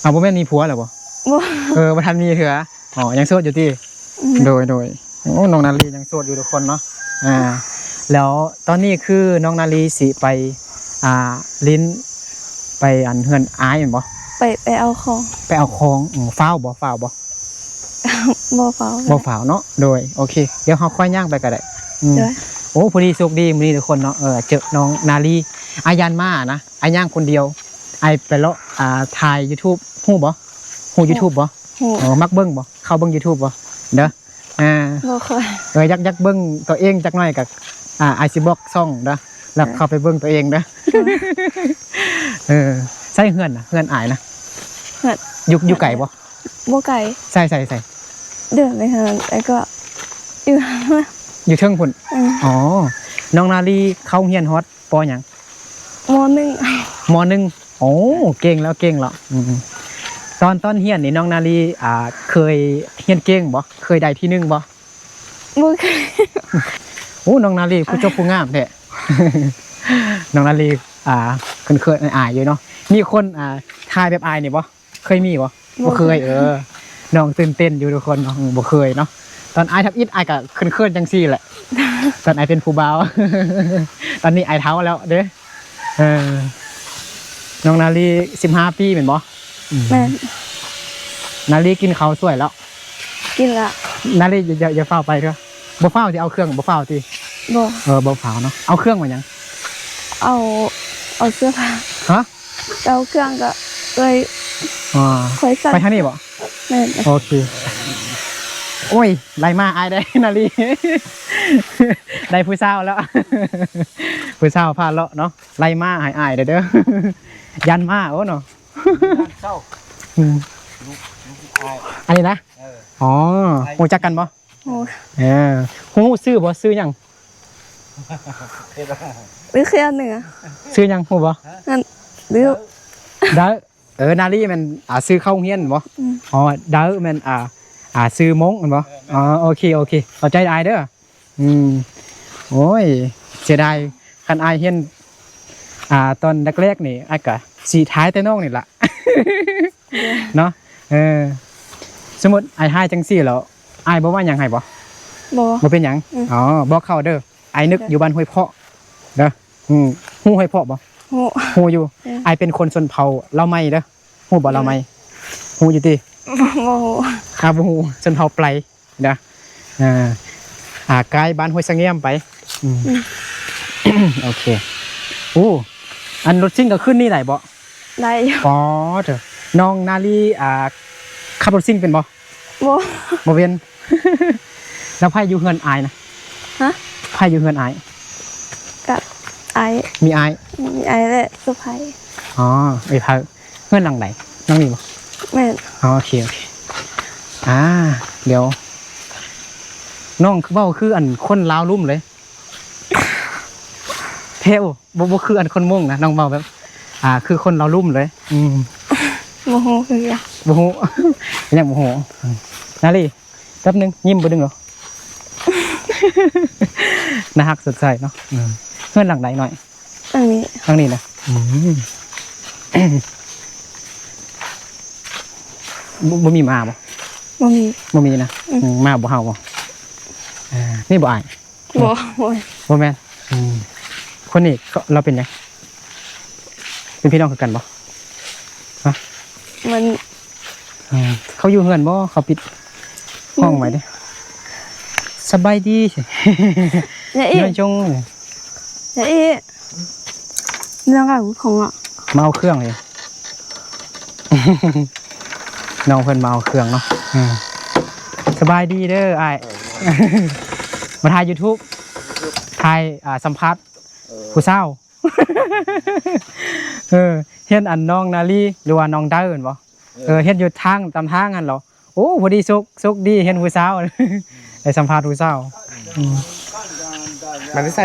ເອົາ ບໍ່ແມ່ນມີຜົວແລ້ວບໍ່? ບໍ່. ເອີ ບໍ່ທັນມີເທື່ອ. ອໍ ຍັງໂສດຢູ່ຕິ? ອືມ ໂດຍ ໂດຍ. ໂອ້ ນ້ອງນາລີຍັງໂສດຢູ່ທຸກຄົນເນາະ. ອ່າ ແລ້ວຕອນນີ້ຄືນ້ອງນາລີຊິໄປ ອ່າ ຫຼິ້ນ ໄປອັນເຮືອນອ້າຍແມ່ນບໍ່? ໄປ ໄປເອົາຂອງ. ໄປເອົາຂອງ. ອືມ ຟ້າວບໍ່? ຟ້າວບໍ່? ບໍ່ຟ້າວ. ບໍ່ຟ້າວເນາະ. ໂດຍ ໂອເຄ ດຽວເຮົາຄ່ອຍຍ່າງໄປກໍໄດ້. ອືມ ໂດຍ. ໂອ້ ພໍດີໂຊກດີມື້ນີ້ທຸກຄົນເນາະ ເອີ ເຈີນ້ອງນາລີ. ອ້າຍຢ້ານມ້ານະ ອ້າຍຍ່າງຄົນດຽວ. ອ້າຍໄປເລາະ ອ່າ ຖ່າຍຢູທູບ. ຮູ້ບໍ່? ຮູ້ຢູທູບບໍ່? ຮູ້. ອໍ ມັກເບິ່ງບໍ່? ເຂົ້າເບິ່ງຢູທູບບໍ່? ເດີ. ອ່າ ບໍ່ຄ່ອຍ. ເອີ ຢາກ ຢາກເບິ່ງຕົວເອງຈັກໜ້ອຍກໍ ອ່າ ອ້າຍຊິບອກຊ່ອງເດີ ແລ້ວເຂົ້າໄປເບິ່ງຕົວເອງເດີ. ເອີ ໃສເຮືອນນະ? ເຮືອນອ້າຍນະ ເຮືອນ ຢູ່ ຢູ່ໄກບໍ່? ບໍ່ໄກ. ໃສ ໃສ ໃສ? ເດີນໄປທາງນັ້ນ ແລ້ວກໍຢູ່ ຢູ່ເທິງພຸ້ນ. ເອີ ອໍ ນ້ອງນາລີເຂົ້າໂຮງຮຽນຮອດ ປໍຫຍັງ? ມໍໜຶ່ງ. ມໍໜຶ່ງ. ໂອ້ ເກັ່ງແລ້ວ ເກັ່ງແລ້ວ. ອືມ ຕອນ ຕອນຮຽນນີ້ ນ້ອງນາລີ ອ່າ ເຄີຍຮຽນເກັ່ງບໍ່? ເຄີຍໄດ້ທີໜຶ່ງບໍ່? ບໍ່ເຄີຍ. ໂອ້ ນ້ອງນາລີຜູ້ຈົບຜູ້ງາມແທ້. ນ້ອງນາລີ ອ່າ ເຂີນໆ ອາຍໆ ຢູ່ເນາະ. ມີຄົນ ອ່າ ຖ່າຍແບບອ້າຍນີ້ບໍ່? ເຄີຍມີບໍ່? ບໍ່ ບໍ່ເຄີຍ. ເອີ ນ້ອງຕື່ນເຕັ້ນຢູ່ທຸກຄົນເນາະ. ອືມ ບໍ່ເຄີຍເນາະ. ຕອນອ້າຍທຳອິດ ອ້າຍກໍເຂີນໆ ຈັ່ງຊີ້ແຫຼະ ຕອນອ້າຍເປັນຜູ້ບ່າວ. ຕອນນີ້ອ້າຍເຖົ້າແລ້ວເດ້. ເອີ ນ້ອງນາລີ ສິບຫ້າປີແມ່ນບໍ່? ອືມ ແມ່ນ. ນາລີກິນເຂົ້າສວຍແລ້ວ? ກິນລະ. ນາລີ ຢ່າ ຢ່າ ຢ່າຟ້າວໄປເດີ້. ບໍ່ຟ້າວຊິເອົາເຄື່ອງ ບໍ່ຟ້າວຕິ? ບໍ່. ເອີ ບໍ່ຟ້າວເນາະ. ເອົາເຄື່ອງມາຫຍັງ? ເອົາ ເອົາເສື້ອຜ້າ. ຮະ? ເອົາເຄື່ອງກໍເອີຍ ອ່າ ຂ້ອຍສັ່ງ ໄປທາງນີ້ບໍ່? ແມ່ນ. ໂອເຄ. ໂອ້ຍ ໄລ່ມ້າອ້າຍໄດ້ ນາລີ ໄດ້ຜູ້ສາວແລ້ວ ຜູ້ສາວພາເລາະເນາະ. ໄລ່ມ້າໃຫ້ອ້າຍແດ່ເດີ້ ຢ້ານມ້າ. ໂອ້ເນາະ ຢ້ານເຊົາ. ອືມ ລູກ ລູກອ້າຍ ອັນນີ້ນະ? ເອີ ອໍ ຮູ້ຈັກກັນບໍ່? ຮູ້. ເອີ ຮູ້ຊື່ບໍ່? ຊື່ຫຍັງ? ຫຼືເຂດເໜືອ ຊື່ຫຍັງ ຮູ້ບໍ່? ຫັ້ນ ຫຼື ດາວ. ເອີ ນາລີແມ່ນ ອ່າ ຊື່ເຂົ້າໂຮງຮຽນບໍ່? ອືມ ອໍ ດາວແມ່ນ ອ່າ ອ່າ ຊື່ມົ້ງແມ່ນບໍ່? ເອີ ອໍ ໂອເຄ ໂອເຄ ເຂົ້າໃຈອ້າຍເດີ້. ອືມ ໂອ້ຍ ເສຍດາຍ ຄັນອ້າຍເຫັນ ອ່າ ຕອນແລກໆນີ້ ອ້າຍກະຊິຖ່າຍແຕ່ນ້ອງນີ້ລະ ເນາະ. ເອີ ສົມມຸດອ້າຍຖ່າຍຈັ່ງຊີ້ແລ້ວ ອ້າຍບໍ່ວ່າຫຍັງໃຫ້ບໍ່? ບໍ່ ບໍ່ເປັນຫຍັງ. ອືມ ອໍ ບອກເຂົາເດີ້ ອ້າຍນຶກຢູ່ບ້ານຫ້ວຍເພາະເດີ້. ອືມ ຮູ້ຫ້ວຍເພາະບໍ່? ຮູ້ ຮູ້ຢູ່. ເອີ ອ້າຍເປັນຄົນຊົນເຜົ່າລາວໃໝ່ເດີ້. ຮູ້ບໍ່ລາວໃໝ່? ເອີ ຮູ້ຢູ່ຕິ? ບໍ່ ບໍ່ຮູ້. ອ່າ ບໍ່ຮູ້. ຊົນເຜົ່າໄປລະ ອ່າ ອ່າ ກາຍບ້ານຫ້ວຍສະແງມໄປ. ອືມ ອືມ ໂອເຄ. ໂອ້ ອັນລົດຊິງກໍຂຶ້ນນີ້ໄດ້ບໍ່? ໄດ້ຢູ່. ປາດເທີ ນ້ອງນາລີ ອ່າ ຂັບລົດຊິງເປັນບໍ່? ບໍ່ ບໍ່ເປັນ. ແລ້ວໃຜຢູ່ເຮືອນອ້າຍນະ? ຮະ? ໃຜຢູ່ເຮືອນອ້າຍ? ກະອ້າຍ ມີອ້າຍ ມີອ້າຍ ແລະ ສະໃພ້. ອໍ ເອື້ອຍໃພ້. ເຮືອນຫຼັງໃດ? ຫຼັງນີ້ບໍ່? ແມ່ນ. ອໍ ໂອເຄ ໂອເຄ. ອ່າ ດຽວ ນ້ອງເວົ້າຄືອັນຄົນລາວລຸ່ມເລີຍ ແທ້ບໍ່? ບໍ່ ບໍ່ຄືອັນຄົນມົ້ງນະ ນ້ອງເວົ້າແບບ ອ່າ ຄືຄົນລາວລຸ່ມເລີຍ. ອືມ ບໍ່ຮູ້ຄືກັນ. ບໍ່ຮູ້ ຍັງບໍ່ຮູ້. ອືມ ນາລີ ແປັບໜຶ່ງ ຍິ້ມບໍ່ດຶງດອກ. ໜ້າຮັກສົດໃສເນາະ. ເຮືອນຫຼັງໃດນ້ອຍ? ຫຼັງນີ້ ຫຼັງນີ້ນະ. ອືມ ບໍ່ ບໍ່ມີໝາບໍ່? ບໍ່ມີ ບໍ່ມີນະ. ອືມ ອືມ ໝາບໍ່ເຫົ່າບໍ່? ອ່າ ນີ້ບໍ່ອ້າຍ? ບໍ່ ບໍ່ ບໍ່ແມ່ນ. ອືມ ຄົນນີ້ເຂົາ ລາວເປັນຫຍັງ? ເປັນພີ່ນ້ອງຄືກັນບໍ່? ຮະ? ມັນ ເອີ ເຂົາຢູ່ເຮືອນບໍ່? ເຂົາປິດຫ້ອງໄວ້ເດ້. ສະບາຍດີ. ຢ່າອີກ ຢ່າຈົງ ຢ່າອີກ. ເລື່ອງຂອງ ມາເອົາເຄື່ອງເລີຍ. ນ້ອງເພິ່ນມາເອົາເຄື່ອງເນາະ. ເອີ ສະບາຍດີເດີອ້າຍ. ເອີ ມາຖ່າຍຢູທູບ ຖ່າຍ ອ່າ ສຳພາດ ເອີ ຜູ້ສາວ. ເອີ ເຫັນອັນນ້ອງນາລີ ຫຼືວ່ານ້ອງດາວແມ່ນບໍ່? ເອີ ເອີ ເຫັນຢູ່ທາງ ຕາມທາງຫັ້ນເນາະ. ໂອ້ ພໍດີໂຊກ ໂຊກດີເຫັນຜູ້ສາວ ໄດ້ສຳພາດຜູ້ສາວ. ອືມ ມາແຕ່ໃສ?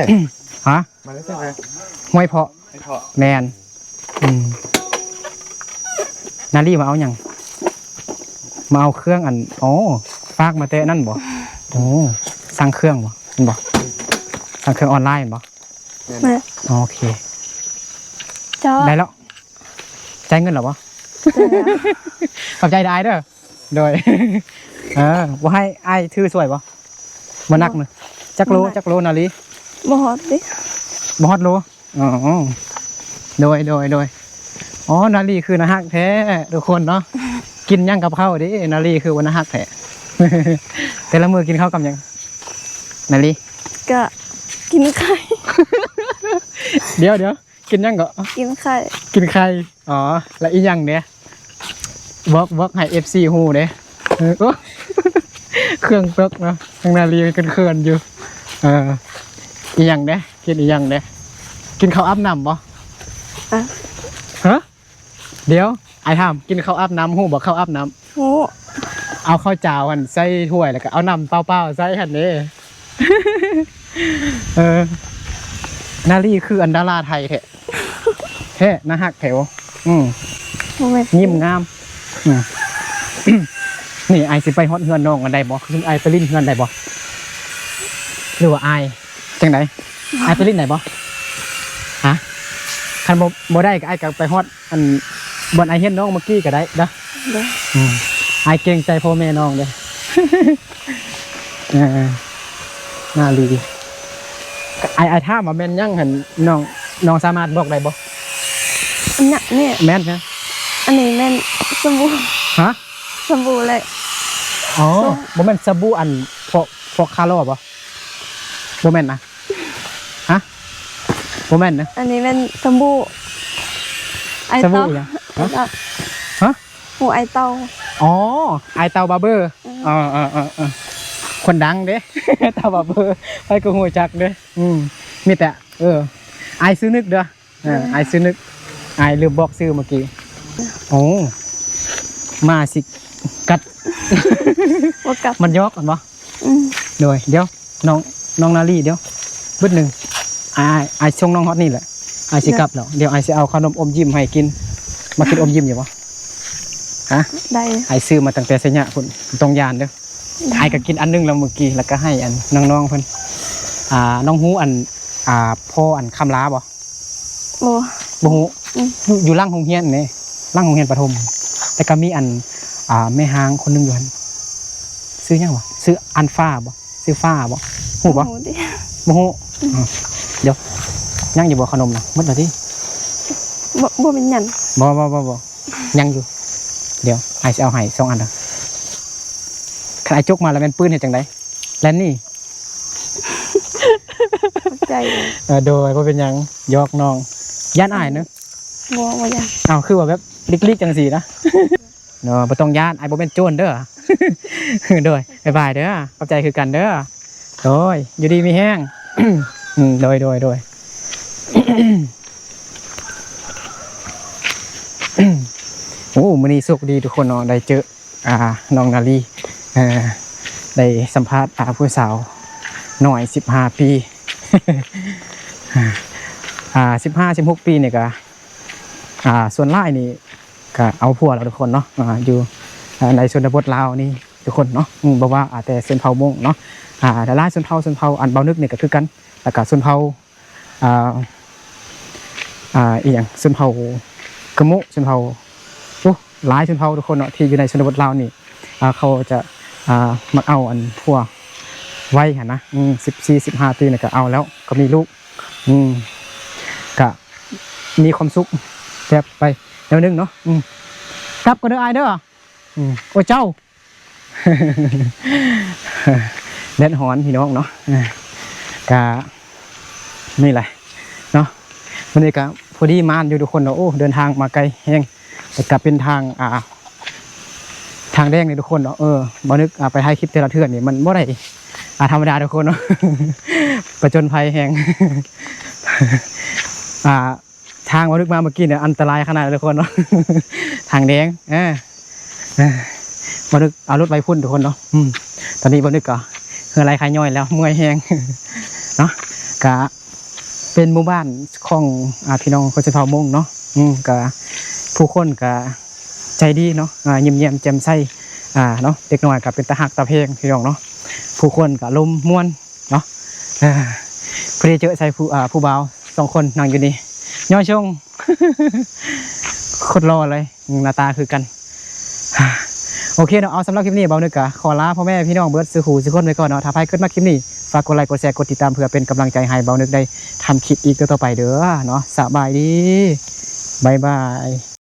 ຮະ? ມາແຕ່ໃສ? ຫ້ວຍເພາະ. ຫ້ວຍເພາະ. ແມ່ນ. ອືມ ນາລີມາເອົາຫຍັງ? ມາເອົາເຄື່ອງອັນ ໂອ້ ຝາກມາແຕ່ນັ້ນບໍ່? ໂອ້ ສັ່ງເຄື່ອງບໍ່? ແມ່ນບໍ່? ສັ່ງເຄື່ອງອອນລາຍແມ່ນບໍ່? ແມ່ນ. ໂອເຄ ເຈົ້າ ໄດ້ແລ້ວ. ຈ່າຍເງິນແລ້ວບໍ່? ຈ່າຍແລ້ວ. ຂອບໃຈເດີອ້າຍເດີ. ໂດຍ ເອີ ບໍ່ໃຫ້ອ້າຍຖືຊ່ວຍບໍ່? ບໍ່ໜັກເນາະ. ຈັກໂລ ບໍ່ໜັກ. ຈັກໂລນາລີ? ບໍ່ຮອດເດ້. ບໍ່ຮອດໂລ. ອໍ ໂດຍ ໂດຍ ໂດຍ. ອໍ ນາລີຄືໜ້າຮັກແທ້ທຸກຄົນເນາະ. ກິນຫຍັງກັບເຂົ້າເດ້ ນາລີຄືວ່າໜ້າຮັກແທ້. ແຕ່ລະມື້ກິນເຂົ້າກັບຫຍັງ ນາລີ? ກະກິນໄຂ່. ດຽວ ດຽວ. ກິນຫຍັງເກາະ? ກິນໄຂ່. ກິນໄຂ່. ອໍ ແລ້ວອີຫຍັງເດ? ບອກ ບອກໃຫ້ເອັຟຊີຮູ້ເດ. ເອີ ໂອ້ ເຄື່ອງຕົກເນາະ ທາງນາລີເຂີນໆຢູ່. ເອີ ອີຫຍັງເດ? ກິນອີຫຍັງເດ? ກິນເຂົ້າອາບນ້ຳບໍ່? ອະ ຮະ? ດຽວ ອ້າຍຖາມ ກິນເຂົ້າອາບນ້ຳ ຮູ້ບໍ່ເຂົ້າອາບນ້ຳ? ຮູ້. ເອົາເຂົ້າຈາວຫັ້ນໃສ່ຖ້ວຍ ແລ້ວກໍເອົານ້ຳເປົ່າໆໃສ່ຫັ້ນເດ້. ເອີ ນາລີຄືອັນດາລາໄທແທ້ ແທ້ ໜ້າຮັກແທ້. ອືມ ບໍ່ແມ່ນ ຍິ້ມງາມ. ອືມ ນີ້ ອ້າຍຊິໄປຮອດເຮືອນນ້ອງກັນໄດ້ບໍ່? ອ້າຍໄປຫຼິ້ນເຮືອນໄດ້ບໍ່? ຫຼືວ່າອ້າຍຈັ່ງໃດ? ອ້າຍໄປຫຼິ້ນໄດ້ບໍ່? ຮະ? ຄັນບໍ່ ບໍ່ໄດ້ກໍ ອ້າຍກໍໄປຮອດ ອັນ ບ່ອນອ້າຍເຫັນນ້ອງເມື່ອກີ້ກໍໄດ້ເດີ້. ໂດຍ. ອືມ ອ້າຍເກງໃຈພໍ່ແມ່ນ້ອງເດ້. ເອີ ນາລີ ອ້າຍ ອ້າຍຖາມວ່າແມ່ນຫຍັງຫັ້ນ ນ້ອງ ນ້ອງສາມາດບອກໄດ້ບໍ່? ອັນນີ້ ແມ່ນ ແມ່ນ ອັນນີ້ແມ່ນສະບູ ຮະ? ສະບູແຫຼະ ອໍ ບໍ່ແມ່ນສະບູອັນ ຟອກ ຟອກຄາລໍບໍ່? ບໍ່ແມ່ນນະ ຮະ? ບໍ່ແມ່ນນະ ອັນນີ້ແມ່ນສະບູ ອ້າຍ ສະບູ ເຕົ້າ ຫຍັງ? ຮະ? ຫະ? ໝູອ້າຍເຕົ້າ ອໍ ອ້າຍເຕົ້າບາເບີ ອືມ ເອີໆໆໆ ຄົນດັງເດ້ ເຕົ້າບາເບີ ໃຜກໍຮູ້ຈັກເດ້ ອືມ ມີແຕ່ ເອີ ອ້າຍຊື່ນຶກເດີ ເອີ ເອີ ອ້າຍຊື່ນຶກ ອ້າຍລືມບອກຊື່ເມື່ອກີ້ ໂອ້ ມາຊິກັດ ບໍ່ກັດ ມັນຢອກກັນບໍ່? ອືມ ໂດຍ ດຽວ ນ້ອງ ນ້ອງນາລີ ດຽວ ບຶດໜຶ່ງ ອ້າຍ ອ້າຍສົ່ງນ້ອງຮອດນີ້ແຫຼະ ອ້າຍຊິກັບແລ້ວ ດຽວອ້າຍຊິເອົາຂະໜົມອົມຍິ້ມໃຫ້ກິນ ມັກກິນອົມຍິ້ມຢູ່ບໍ່? ຮະ? ໄດ້ ອ້າຍຊື້ມາຕັ້ງແຕ່ໄຊຍະພຸ້ນ ບໍ່ຕ້ອງຢ້ານເດີ ໄດ້ ອ້າຍກໍກິນອັນໜຶ່ງແລ້ວມື້ກີ້ ແລ້ວກໍໃຫ້ອັນນ້ອງໆເພິ່ນ ອ່າ ນ້ອງຮູ້ອັນ ອ່າ ພໍ່ອັນຄຳລາບໍ່? ບໍ່ ບໍ່ຮູ້ ອືມ ຢູ່ ຢູ່ຫຼັງໂຮງຮຽນເດ້ ຫຼັງໂຮງຮຽນປະຖົມ ແລ້ວກໍມີອັນ ອ່າ ແມ່ຮ້າງຄົນໜຶ່ງຢູ່ຫັ້ນ ຊື່ຫຍັງວະ? ຊື່ອັນຟ້າບໍ່? ຊື່ຟ້າບໍ່? ຮູ້ບໍ່? ບໍ່ຮູ້ເດ້ ບໍ່ຮູ້ ອືມ ດຽວ ຍັງຢູ່ບໍ່ຂະໜົມນະ? ໝົດແລ້ວຕິ? ບໍ່ ບໍ່ແມ່ນຫຍັງ ບໍ່ໆໆໆ ຍັງຢູ່ ດຽວອ້າຍຊິເອົາໃຫ້ສອງອັນເດີ ຄັນອ້າຍຈົກມາແລ້ວແມ່ນປືນເຮັດຈັ່ງໃດ? ແລ່ນໜີ ຂອບໃຈ ເອີ ໂດຍ ບໍ່ເປັນຫຍັງ ຢອກນ້ອງ ຢ້ານອ້າຍເນາະ ບໍ່ ບໍ່ຢ້ານ ອ້າວ ຄືວ່າແບບລິກໆ ຈັ່ງຊີ້ນະ ເນາະ ບໍ່ຕ້ອງຢ້ານ ອ້າຍບໍ່ແມ່ນໂຈນເດີ ໂດຍ ບາຍບາຍເດີ ຂອບໃຈຄືກັນເດີ ໂດຍ ຢູ່ດີມີແຮງ ອືມ ໂດຍ ໂດຍ ໂດຍ ໂອ້ ມື້ນີ້ໂຊກດີທຸກຄົນເນາະ ໄດ້ເຈີ ອ່າ ນ້ອງນາລີ ເອີ ໄດ້ສຳພາດ ອ່າ ຜູ້ສາວນ້ອຍສິບຫ້າປີ ອ່າ ສິບຫ້າ ສິບຫົກປີນີ້ກະ ອ່າ ສ່ວນຫຼາຍນີ້ກະເອົາຜົວແລ້ວທຸກຄົນເນາະ ອ່າ ຢູ່ ອ່າ ໃນຊົນນະບົດລາວນີ້ທຸກຄົນເນາະ ອືມ ບໍ່ວ່າ ອ່າ ແຕ່ຊົນເຜົ່າມົ້ງເນາະ ອ່າ ຫຼາຍໆຊົນເຜົ່າ ຊົນເຜົ່າ ອັນ ເບົານຶກນີ້ກະຄືກັນ ແລ້ວກະຊົນເຜົ່າ ອ່າ ອ່າ ອີ່ຫຍັງ ຊົນເຜົ່າກະໂມະ ຊົນເຜົ່າ ໂອ້ ຫຼາຍຊົນເຜົ່າທຸກຄົນເນາະ ທີ່ຢູ່ໃນຊົນນະບົດລາວນີ້ ອ່າ ເຂົາຈະ ອ່າ ມັກເອົາອັນຜົວໄວຫັ້ນນະ ອືມ ສິບສີ່ ສິບຫ້າປີນີ້ກະເອົາແລ້ວ ກະມີລູກ ອືມ ກະມີຄວາມສຸກແບບໄປແນວໜຶ່ງເນາະ ອືມ ກັບກ່ອນເດີອ້າຍເດີ ອືມ ໂອ້ ເຈົ້າ ແດດຮ້ອນພີ່ນ້ອງເນາະ ກະນີ້ແຫຼະເນາະ ມື້ນີ້ກະພໍດີມານຢູ່ທຸກຄົນເນາະ ໂອ້ ເດີນທາງມາໄກແຮງ ແຕ່ກະເປັນທາງ ອ່າ ທາງແດງເດ້ທຸກຄົນເນາະ ເອີ ບໍ່ນຶກ ອ່າ ໄປຖ່າຍຄລິບແຕ່ລະເທື່ອນີ້ມັນບໍ່ໄດ້ ອ່າ ທຳມະດາທຸກຄົນເນາະ ປະຈົນໄພແຮງ ອ່າ ທາງບໍ່ນຶກມາເມື່ອກີ້ນີ້ອັນຕະລາຍຂະໜາດເລີຍທຸກຄົນເນາະ ທາງແດງ ເອີ ເອີ ບໍ່ນຶກເອົາລົດໄວ້ພຸ້ນທຸກຄົນເນາະ ອືມ ຕອນນີ້ບໍ່ນຶກກໍເຫື່ອໄຫຼຄາຍ້ອຍແລ້ວ ເມື່ອຍແຮງເນາະ ກະເປັນໝູ່ບ້ານຂອງ ອ່າ ພີ່ນ້ອງຄົນຊົນເຜົ່າມົ້ງເນາະ ອືມ ກະຜູ້ຄົນກະໃຈດີເນາະ ອ່າ ຍິ້ມແຍ້ມແຈ່ມໃສ ອ່າ ເນາະ ເດັກນ້ອຍກະເປັນຕາຮັກຕາແພງພີ່ນ້ອງເນາະ ຜູ້ຄົນກະລົມມ່ວນ ເນາະ ເອີ ພໍດີເຈີໃສ່ຜູ້ ອ່າ ຜູ້ບ່າວສອງຄົນນັ່ງຢູ່ນີ້ ຍໍຊົງ ໂຄດຫຼໍ່ເລີຍ ໜ້າຕາຄືກັນ ໂອເຄເນາະ ເອົາ ສຳລັບຄລິບນີ້ ເບົານຶກກະຂໍລາພໍ່ແມ່ພີ່ນ້ອງເບິດສູ່ຜູ້ສູ່ຄົນໄປກ່ອນເນາະ ຖ້າໃຜເກີດມັກຄລິບນີ້ ຝາກກົດໄລ ກົດແຊ ກົດຕິດຕາມ ເພື່ອເປັນກຳລັງໃຈໃຫ້ເບົານຶກໄດ້ທຳຄລິບອີກຕໍ່ໆໄປເດີເນາະ ສະບາຍດີ ບາຍບາຍ.